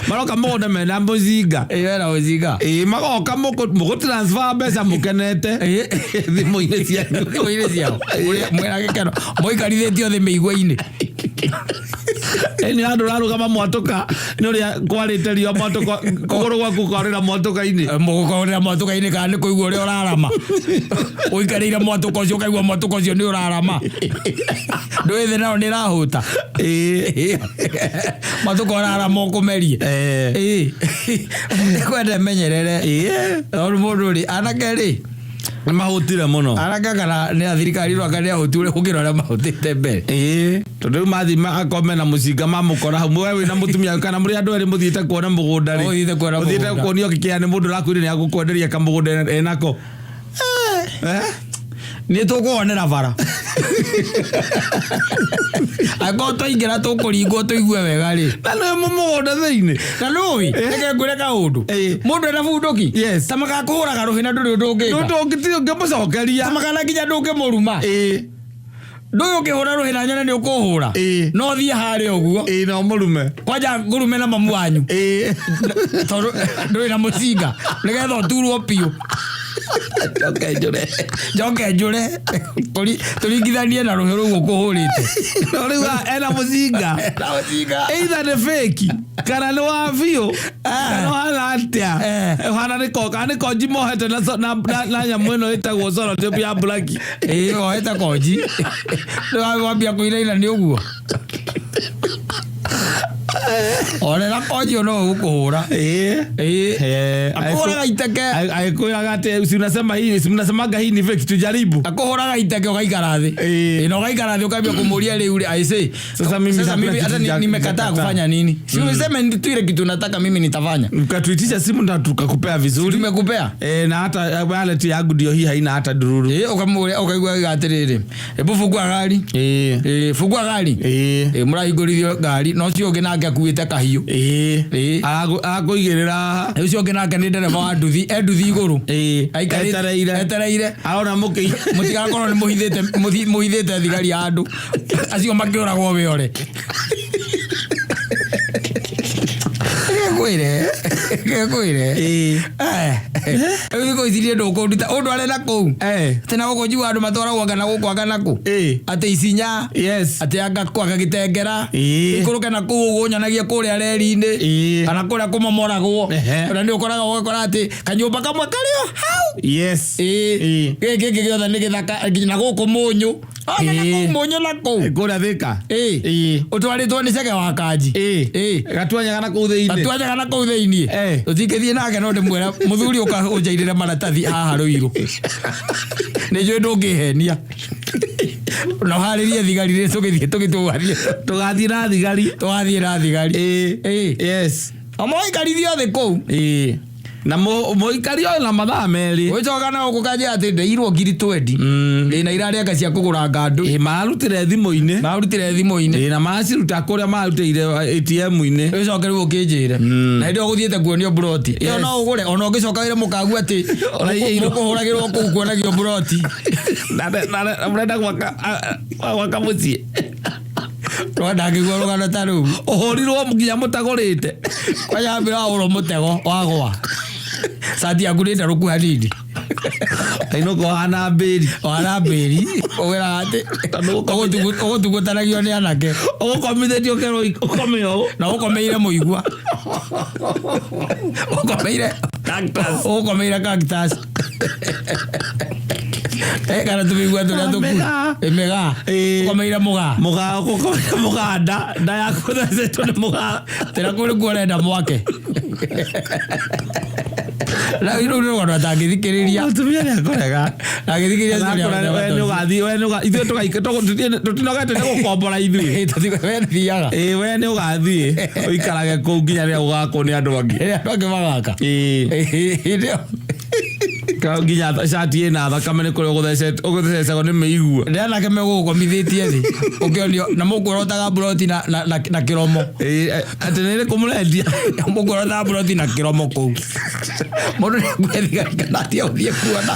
[SPEAKER 2] maroka mũgũnda mena mũcinga.
[SPEAKER 1] Ĩĩ, mena mũcinga.
[SPEAKER 2] Ĩĩ, magoka mũgũ transfer mbeca mũkenete thimũ-inĩ cianyu.
[SPEAKER 1] Thimũ-inĩ ciao. Mwĩna gĩkeno. Mũikarithĩtio thĩ mĩigua-inĩ.
[SPEAKER 2] Ĩni handũ ũrarũgama mwatũka nĩ ũrĩa kwarĩte riũa mwatũka kũgũrũ gwaku kwarĩra mwatũka-inĩ.
[SPEAKER 1] Mũgũkorera mwatũka-inĩ kana nĩ kũigua ũrĩa ũrarama. Ũikarĩire mwatũka ũcio ũkaigua mwatũka ũcio nĩ ũrarama. Ndũĩ thĩ nayo nĩ ĩrahũta. Mwatũka ũrarama ũkũmerie. Ĩĩ. Nĩkwenda menyerere. Tondũ mũndũ rĩ, anake rĩ,
[SPEAKER 2] Nĩ mahũtire mũno.
[SPEAKER 1] Anake kana nĩ a thirikari no anga nĩ ahũtu ũrĩa gũkĩra ũrĩa mahũtĩte mbere.
[SPEAKER 2] Ĩĩ, tondũ rĩu mathiĩ akorwo mena mũcinga mamũkora hau we wĩna mũtumia kana mũrĩ andũ erĩ mũthiĩte kuona mũgũnda rĩ.
[SPEAKER 1] Ũthiĩte kuona
[SPEAKER 2] Ũthiĩte
[SPEAKER 1] mũgũnda.
[SPEAKER 2] kuonio kĩkĩa nĩ mũndũ ũrakwĩrire nĩ agũkwenderia kamũgũnda enako.
[SPEAKER 1] Nĩ tũkũonera bara. Angĩkorwo twaingĩra tũkũringwo tũigue wega rĩ.
[SPEAKER 2] Na nĩ mũgũnda thĩinĩ.
[SPEAKER 1] Na nũĩ, reke ngwĩre kaũndũ. Mũndũ ena bunduki. Ta magakũhũraga rũhĩ na ndũrĩ ũndũ ũngĩka.
[SPEAKER 2] Ndũ ũngĩmũcokeria.
[SPEAKER 1] Ta makana nginya ndũngĩmũruma. Ndũĩ ũngĩhũra rũhĩ na nyone nĩ ũkũhũra. No thiĩ harĩa ũguo.
[SPEAKER 2] Ĩĩ, no mũrume.
[SPEAKER 1] Kwanja ngũrume na mamu wanyu. Tondũ ndũrĩ na mũcinga. Nĩgetha ũturwo biũ.
[SPEAKER 2] Njoke njũre.
[SPEAKER 1] Njoke njũre. Tũringithanie na rũhĩ rũu ũkũhũrĩte.
[SPEAKER 2] No rĩu ena mũcinga.
[SPEAKER 1] Ena mũcinga.
[SPEAKER 2] Either nĩ fake kana nĩ wa biũ. Kana ũhana atĩa? Ũhana nĩ ko, kana nĩ konji mohete na so-, na, na, na nyamũ ĩno ĩtagwo cellotape ya black.
[SPEAKER 1] Ĩĩ, ohete konji. Nĩ wambia kũinaina nĩ ũguo. Orera konji no ũgũkũhũra.
[SPEAKER 2] Ĩĩ.
[SPEAKER 1] Ĩĩ. Akũhũraga iteke.
[SPEAKER 2] Agĩkwĩraga atĩ si unasema hii, si mnasemaga hii ni fake, tujaribu.
[SPEAKER 1] Akũhũraga iteke ũgaikara thĩ.
[SPEAKER 2] Ĩĩ.
[SPEAKER 1] Ĩĩ, na ũgaikara thĩ ũkambia kũmũria rĩu rĩ, I say.
[SPEAKER 2] Sasa mimi
[SPEAKER 1] Sasa
[SPEAKER 2] hakuna
[SPEAKER 1] mimi
[SPEAKER 2] kitu
[SPEAKER 1] hata nimekataa kufanya nini? Si useme tu ile kitu nataka mimi nitafanya.
[SPEAKER 2] Ukatuitisha simu na tukakupea vizuri.
[SPEAKER 1] Tumekupea.
[SPEAKER 2] Na hata wallet yangu ndio hii haina hata dururu.
[SPEAKER 1] Ukamũria, ũkaigua atĩrĩrĩ, hebu fungua gari. Fungua gari. Mũrahingũrithio ngari, na ũcio ũngĩ nake akuĩte kahiũ.
[SPEAKER 2] Arakũigĩrĩra haha.
[SPEAKER 1] Ũcio ũngĩ nake nĩ ndereba wa nduthi, e nduthi igũrũ. Aikarĩte-
[SPEAKER 2] Etereire.
[SPEAKER 1] Etereire.
[SPEAKER 2] Arona mũkĩ-
[SPEAKER 1] Mũtigakorwo nĩ mũhithĩte thigari ya andũ. Acio makĩũragwo wĩore. Ngwĩre, ngwĩre. Rĩu thikũ ici niĩ ndũkũnduta ũndware na kũu. Atĩ na gũkũ njiguaga andũ matwaragwo anga na gũkũ anga na kũ. Atĩ Isinya. Atĩ anga kũ anga Gĩtengera. Ikũrũke na kũu ũguo ũnyonagie kũrĩa reri-inĩ. Kana kũrĩa kũmomoragwo. Ona nĩ ũkoraga ũgakora atĩ kanyũmba kamwe karĩ o hau.
[SPEAKER 2] Yes.
[SPEAKER 1] Ĩĩ.
[SPEAKER 2] Ĩĩ.
[SPEAKER 1] Gĩkĩ kĩngĩ gĩothe nĩ gĩthaka nginya gũkũ mũnyũ. Ona na
[SPEAKER 2] Ĩĩ.
[SPEAKER 1] kũu mũnyũ na kũu.
[SPEAKER 2] Kũrĩa Thĩka.
[SPEAKER 1] Ĩĩ.
[SPEAKER 2] Ĩĩ.
[SPEAKER 1] Ũtwarĩtwo nĩ cege wa kanji.
[SPEAKER 2] Ĩĩ.
[SPEAKER 1] Ĩĩ.
[SPEAKER 2] Gatuanyaga na kũu thĩinĩ.
[SPEAKER 1] Gatuanyaga na kũu thĩinĩ.
[SPEAKER 2] Eh.
[SPEAKER 1] Tũtingĩthiĩ nake no ndĩmwĩra mũthuri ũka ũnjairĩre maratathi haha Rũirũ. Nĩ njũĩ ndũngĩhenia. Na ũharĩrie thigari rĩ tũgĩthiĩ tũgĩtũgathiĩ.
[SPEAKER 2] Tũgathiĩ na thigari.
[SPEAKER 1] Tũgathiĩ na thigari.
[SPEAKER 2] Ĩĩ.
[SPEAKER 1] Ĩĩ.
[SPEAKER 2] Yes.
[SPEAKER 1] Amũikarithio thĩ kũu.
[SPEAKER 2] Ĩĩ. Na mũikari o na mathaa merĩ.
[SPEAKER 1] Ũgĩcoka na gũkũ kanjĩra atĩ ndeirwo ngiri twendi. Ĩ na irarĩ cia kũgũra ngandũ.
[SPEAKER 2] Ĩĩ mararutĩre thimũ-inĩ.
[SPEAKER 1] Marutire thimũ-inĩ.
[SPEAKER 2] Ĩĩ na maraciruta kũrĩa mararutĩire ATM-inĩ.
[SPEAKER 1] Ũgĩcoke rĩu ũkĩnjĩre. Na hĩndĩ ĩyo ũgũthiĩte kuonio mburoti. Ĩyo
[SPEAKER 2] Yes.
[SPEAKER 1] no ũgũre ona ũngĩcoka wĩre mũkagu atĩ
[SPEAKER 2] Ũraiyĩirwo.
[SPEAKER 1] mũkũhũragĩrwo kũu kuonagio mburoti.
[SPEAKER 2] Na mũrenda gwaka gwaka mũciĩ.
[SPEAKER 1] No ndangĩigua rũgano ta rũu.
[SPEAKER 2] Ũhũrirwo nginya mũtagũrĩte.
[SPEAKER 1] Kwanja wambĩra wahũrwo mũtego wagwa. Cati yaku nĩ ndarũku hanini.
[SPEAKER 2] Ainũka ũhana mbĩri.
[SPEAKER 1] Wana mbĩri. Ũgĩraga atĩ
[SPEAKER 2] Tondũ
[SPEAKER 1] ũgũtungutanagio nĩ anake.
[SPEAKER 2] Ũgũkomithĩtio ũkerwo ũkome ũũ.
[SPEAKER 1] Na ũkomeire mũigua. Ũkomeire
[SPEAKER 2] Cactus.
[SPEAKER 1] Ũkomeire cactus. Eh, kana tũmĩigua tũrĩa tũku.
[SPEAKER 2] Mĩgaa.
[SPEAKER 1] Mĩgaa.
[SPEAKER 2] Ĩĩ.
[SPEAKER 1] Ũkomeire mũgaa.
[SPEAKER 2] Mũgaa ũgũkomeire mũganda. Nda yaku ĩthecetwo nĩ mũgaa.
[SPEAKER 1] Tĩra kũu nĩkuo ũrenda mwake. Na rĩu nĩ rũgano atangĩthikĩrĩria.
[SPEAKER 2] Mũtumia nĩ akũrega.
[SPEAKER 1] Ndangĩthikĩrĩria
[SPEAKER 2] We nĩ ũgathiĩ, we nĩ ũgathiĩ. Ithuĩ tũtinogete nĩ gũkombora ithuĩ.
[SPEAKER 1] We thiaga.
[SPEAKER 2] Ĩĩ we nĩ ũgathiĩ ũikarage kũu nginya rĩrĩa ũgakwo nĩ andũ angĩ.
[SPEAKER 1] Rĩrĩa andũ angĩ magaka.
[SPEAKER 2] Ĩĩ.
[SPEAKER 1] Hĩndĩ ĩyo
[SPEAKER 2] Nginya cati ĩna thakame nĩ kũrĩa ũgũthecagwo nĩ mĩigua.
[SPEAKER 1] nĩ anake megũgũkomithĩtie thĩ ũkĩonio na mũkuorotaga mburoti na, na, na, na kĩromo.
[SPEAKER 2] Ĩĩ atĩ nĩ ĩrĩkũ mũrendia?
[SPEAKER 1] Mũkuorotaga mburoti na kĩromo kũu. Mũndũ nĩ akuhe thigari kana atige gũthiĩ kuona.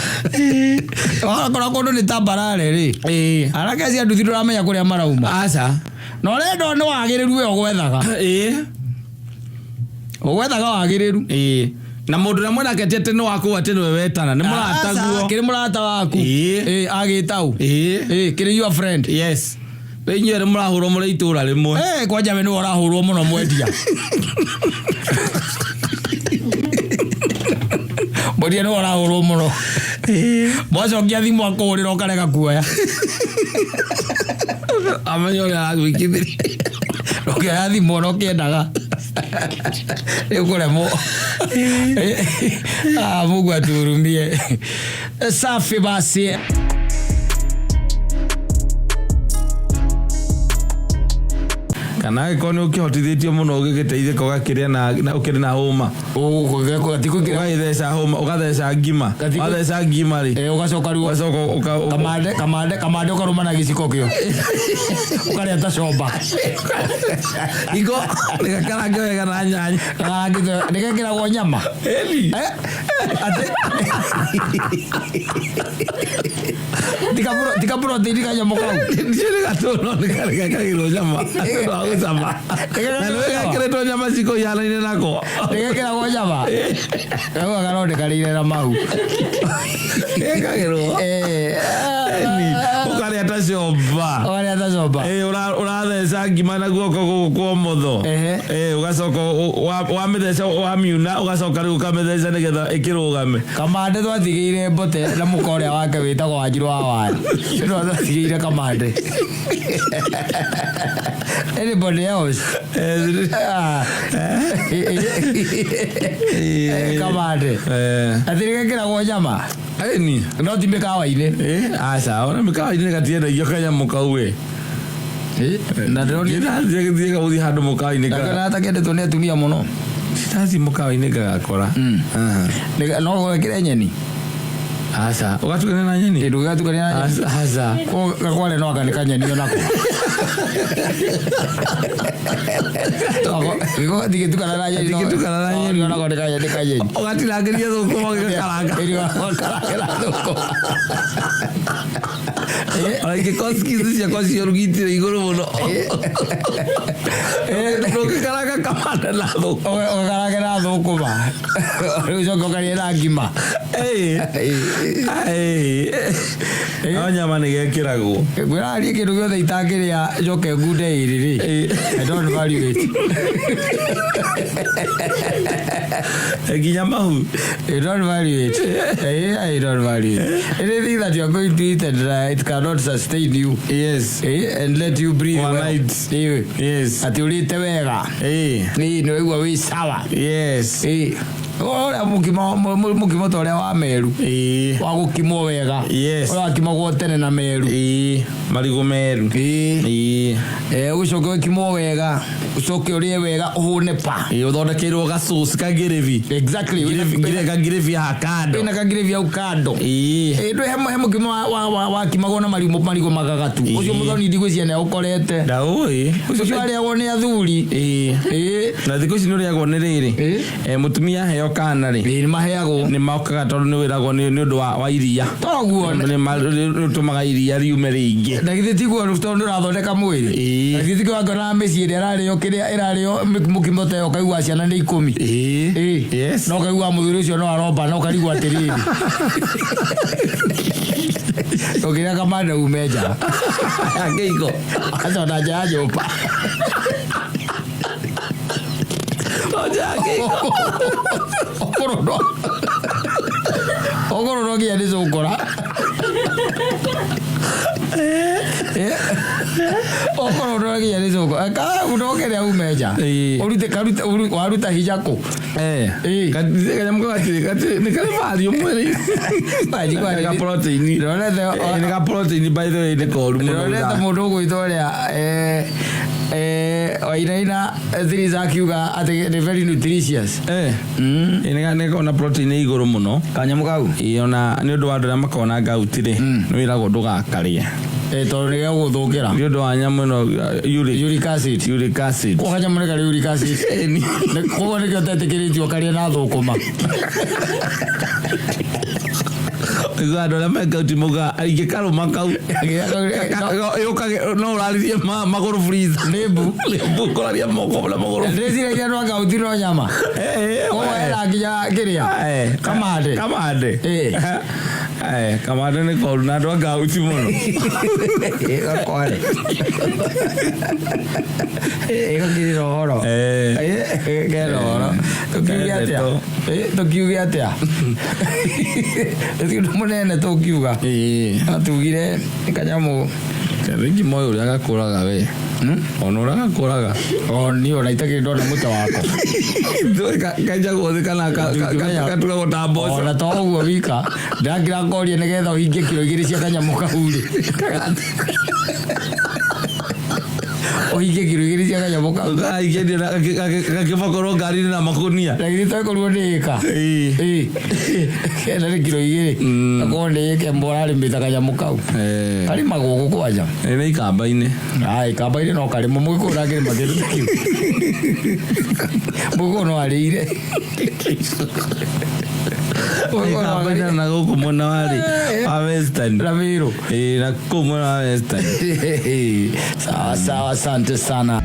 [SPEAKER 1] Wakora kũndũ nĩ tambarare rĩ.
[SPEAKER 2] Ĩĩ.
[SPEAKER 1] Anake acio a nduthi ndũramenya kũrĩa marauma.
[SPEAKER 2] Aca.
[SPEAKER 1] Na ũrenda nĩ wagĩrĩru we ũgwethaga.
[SPEAKER 2] Ĩĩ.
[SPEAKER 1] Ũgwethaga wagĩrĩru.
[SPEAKER 2] Ĩĩ. Na mũndũ ũrĩa mwenake ti atĩ nĩ waku atĩ nĩwe wetana nĩ mũrataguo.
[SPEAKER 1] Aca, kĩrĩ mũrata waku.
[SPEAKER 2] Ĩĩ.
[SPEAKER 1] Ĩĩ agĩtau.
[SPEAKER 2] Ĩĩ.
[SPEAKER 1] Ĩĩ kĩrĩ your friend.
[SPEAKER 2] Yes. Rĩu inyuĩ erĩ mũrahũrwo mũrĩ itũra rĩmwe.
[SPEAKER 1] Eh, kwanja we nĩwe ũrahũrwo mũno mwendia. Mwendia nĩwe ũrahũrwo mũno. Mwacokia thimũ akũhũrĩra ũkarega kuoya.
[SPEAKER 2] Amenye ũrĩa aragwĩkithĩria.
[SPEAKER 1] Ũkĩoya thimũ ona ũkĩendaga. Rĩu kũremwo. Ah, Mungu atuhurumie. Safi basi.
[SPEAKER 2] Kana angĩkorwo nĩ ũkĩhotithĩtio mũno ũgĩgĩteithĩka ũgakĩrĩa na ũkĩrĩ na hũma. Ũgagĩtheca hũma, ũgatheca ngima. Watheca ngima rĩ.
[SPEAKER 1] Ũgacoka rĩu
[SPEAKER 2] Ũgacoka
[SPEAKER 1] kamande kamande kamande ũkarũma na gĩciko kĩo. Ũkarĩa ta comba.
[SPEAKER 2] Iko nĩgakarange wega na nyanya.
[SPEAKER 1] Nĩgekĩragwo nyama.
[SPEAKER 2] Ĩni.
[SPEAKER 1] Atĩ tika protein kanyamũ kau.
[SPEAKER 2] Ndiũĩ nĩ gatũno nĩgekagĩrwo nyama. Nĩ ũndũ wa gũcama. Na nĩgekĩrĩtwo nyama ciko ihanaine nako.
[SPEAKER 1] Nĩgekĩragwo nyama. Kau garondekanĩire na mau.
[SPEAKER 2] Gekagĩrwo. Ĩni. Ũkarĩa ta comba.
[SPEAKER 1] Ũkarĩa ta comba.
[SPEAKER 2] Ĩĩ ũratheca ngima na guoko gũkũ kwa ũmotho.
[SPEAKER 1] Ehe.
[SPEAKER 2] Ĩĩ ũgacoka wamĩtheca wamiuna ũgacoka rĩu ũkamĩtheca nĩgetha ĩkĩrũgame.
[SPEAKER 1] Kamande twatigĩire mbote na mũka ũrĩa wake wĩtagwo Wanjiru wa Waya. Nĩwe twatigĩire kamande. Anybody else? Ah. Kamande. Atĩ nĩgekĩragwo nyama.
[SPEAKER 2] Ĩni.
[SPEAKER 1] No ti mĩkawa-inĩ.
[SPEAKER 2] Ĩĩ aca ona mĩkawa-inĩ gatiendagio kanyamũ kau ĩ.
[SPEAKER 1] Na ndĩronire
[SPEAKER 2] Ndĩrathiĩ gũthiĩ handũ mũkawa-inĩ ka.
[SPEAKER 1] Ndakĩona atakendetwo nĩ atumia mũno.
[SPEAKER 2] Ndathiĩ mũkawa-inĩ ngagakora.
[SPEAKER 1] No gwekĩre nyeni.
[SPEAKER 2] Aca ũgatukania na nyeni.
[SPEAKER 1] Ndũgĩgatukania na nyeni.
[SPEAKER 2] Aca.
[SPEAKER 1] Gakware no aka nĩ kanyeni onako. Ndingĩtukana na nyeni.
[SPEAKER 2] Ndingĩtukana na nyeni.
[SPEAKER 1] Onako nĩ kanyeni kanyeni.
[SPEAKER 2] Ũgatinangĩria thũkũma ũgĩgakaranga.
[SPEAKER 1] Ĩĩ, ũgakarangĩra thũkũma.
[SPEAKER 2] Ona ingĩkorwo skills ciakwa cia ũrugi itirĩ igũrũ mũno, ndũngĩkaranga kamande na thũkũma.
[SPEAKER 1] Ũkarange na thũkũma, rĩu ũcoke ũkarĩe na ngima.
[SPEAKER 2] No nyama nĩ gekĩragwo.
[SPEAKER 1] Ngwĩraga niĩ kĩndũ gĩothe itangĩrĩa njoke ngunde ĩrĩ rĩ, I don't value it.
[SPEAKER 2] Nginya mahu.
[SPEAKER 1] I don't value it. I don't value it. Anything that you are going to eat and it cannot sustain you and let you breathe
[SPEAKER 2] One
[SPEAKER 1] well.
[SPEAKER 2] night.
[SPEAKER 1] Atĩ ũrĩte wega. Nĩ waigua wĩ sawa. Ũrĩa mũkimo, mũkimo ta ũrĩa wa meru wa gũkimwo wega. Ũrĩa wakimagwo tene na meru.
[SPEAKER 2] Marigũ meru.
[SPEAKER 1] Ũgĩcoke ũkimwo wega, ũcoke ũrĩe wega, ũhũne pa.
[SPEAKER 2] Ũthondekeirwo gacoci kagĩrĩbi. Kagĩrĩbi haha kando.
[SPEAKER 1] Wĩna kagĩrĩbi hau kando. Ndũ he mũkimo wakimagwo na marigũ, marigũ magagatu. Ũcio mũthoni ndigwĩciria nĩ aũkorete.
[SPEAKER 2] Ndaũĩ.
[SPEAKER 1] Ũcio arĩagwo nĩ athuri.
[SPEAKER 2] Na thikũ ici nĩ ũrĩagwo nĩ rĩrĩ. Mũtumia aheo kana rĩ,
[SPEAKER 1] Nĩ maheagwo.
[SPEAKER 2] Nĩ mokaga tondũ nĩ wĩragwo nĩ ũndũ wa iria.
[SPEAKER 1] Toguo.
[SPEAKER 2] Nĩ ũtũmaga iria riume rĩingĩ.
[SPEAKER 1] Na githĩ tiguo tondũ ndũrathondeka mwĩrĩ? Na githĩ tiguo wangona mĩciĩ ĩrĩa ĩrarĩo kĩrĩa ĩrarĩo mũkimo ta ĩyo, ũkaigua ciana nĩ 10. No ũkaigua mũthuri ũcio no aromba na ũkarigwo atĩrĩrĩ, ũkĩrĩa kamande ume nja.
[SPEAKER 2] Kĩiko.
[SPEAKER 1] Aca, ona nja ya nyũmba.
[SPEAKER 2] Nja ya kĩiko.
[SPEAKER 1] Okorwo no nginya nĩ cũkũra, okorwo no nginya nĩ cũkũra ndokĩrĩa ume nja. Ũrute karute waruta hinya kũ?
[SPEAKER 2] Kanyamũ kau gatirĩ nĩ karĩ value mwĩrĩ.
[SPEAKER 1] Wanjigua.
[SPEAKER 2] Ka protein.
[SPEAKER 1] Ndĩronete.
[SPEAKER 2] Nĩ ka protein, by the way, nĩ koru mũno.
[SPEAKER 1] Ndĩronete mũndũ ũgwĩtwo ũrĩa Wainaina Thiriza akiuga atĩ nĩ very nutritious.
[SPEAKER 2] Nĩ gakoragwo na protein ĩ igũrũ mũno.
[SPEAKER 1] Kanyamũ kau.
[SPEAKER 2] Ona nĩ ũndũ wa andũ arĩa makoragwo na gout rĩ, nĩ wĩragwo ndũgakarĩe.
[SPEAKER 1] Tondũ nĩ gegũgũthũkĩra.
[SPEAKER 2] Nĩ ũndũ wa nyamũ ĩno, uric.
[SPEAKER 1] Uric acid.
[SPEAKER 2] Uric acid.
[SPEAKER 1] Koguo kanyamũ nĩ karĩ uric acid. Koguo nĩkĩo ũtetĩkĩrĩtio ũkarĩe na thũkũma.
[SPEAKER 2] Igua andũ arĩa me gout maugaga ingĩkarũma kau yũkage no ũraririe magũrũ freezer.
[SPEAKER 1] Nĩ mbu.
[SPEAKER 2] Nĩ mbu, ũkũraria moko na magũrũ.
[SPEAKER 1] Ndĩciragia andũ a gout no nyama. Koguo hena nginya kĩrĩa kamande.
[SPEAKER 2] Kamande. Kamande nĩ koru na andũ a gout mũno.
[SPEAKER 1] Gakware ĩgakirĩra ũhoro. Kena ũhoro, tũkiuge atĩa?
[SPEAKER 2] Endetwo.
[SPEAKER 1] Tũkiuge atĩa? Ũndũ mũnene tũkiuga atugire kanyamũ.
[SPEAKER 2] Rĩngĩ moĩ ũrĩa gakũraga we, ona ũrĩa gakũraga.
[SPEAKER 1] O niĩ ona itakĩrĩ ndona mũtĩ wako.
[SPEAKER 2] Kenjagwo thĩ kana
[SPEAKER 1] Ndingĩmenya.
[SPEAKER 2] gatugagwo ta mboco.
[SPEAKER 1] Ona to ũguo wika, ndakĩra ngoria nĩgetha ũhingie kiro 2 cia kanyamũ kau rĩ, ũhingie kiro 2 cia kanyamũ kau.
[SPEAKER 2] Gakĩbokorwo ngari-inĩ na makunia.
[SPEAKER 1] Na githĩ tokorwo nĩ ĩka? Kenda nĩ kiro 2, akorwo nĩ ĩka ĩmwe ũrarĩmĩte kanyamũ kau. Karĩmagwo gũkũ kwanja?
[SPEAKER 2] Nĩ ikamba-inĩ.
[SPEAKER 1] Ai, kamba-inĩ no karĩmwo. Mũgĩkũyũ ndangĩrĩma kĩndũ ta kĩu. Mũgĩkũyũ no arĩire. Mũgĩkũyũ no
[SPEAKER 2] Ikamba-inĩ
[SPEAKER 1] arĩire.
[SPEAKER 2] na gũkũ mwena warĩ wa Western.
[SPEAKER 1] Na Meru.
[SPEAKER 2] Na kũu mwena wa Western.
[SPEAKER 1] Sawa sawa, asante sana.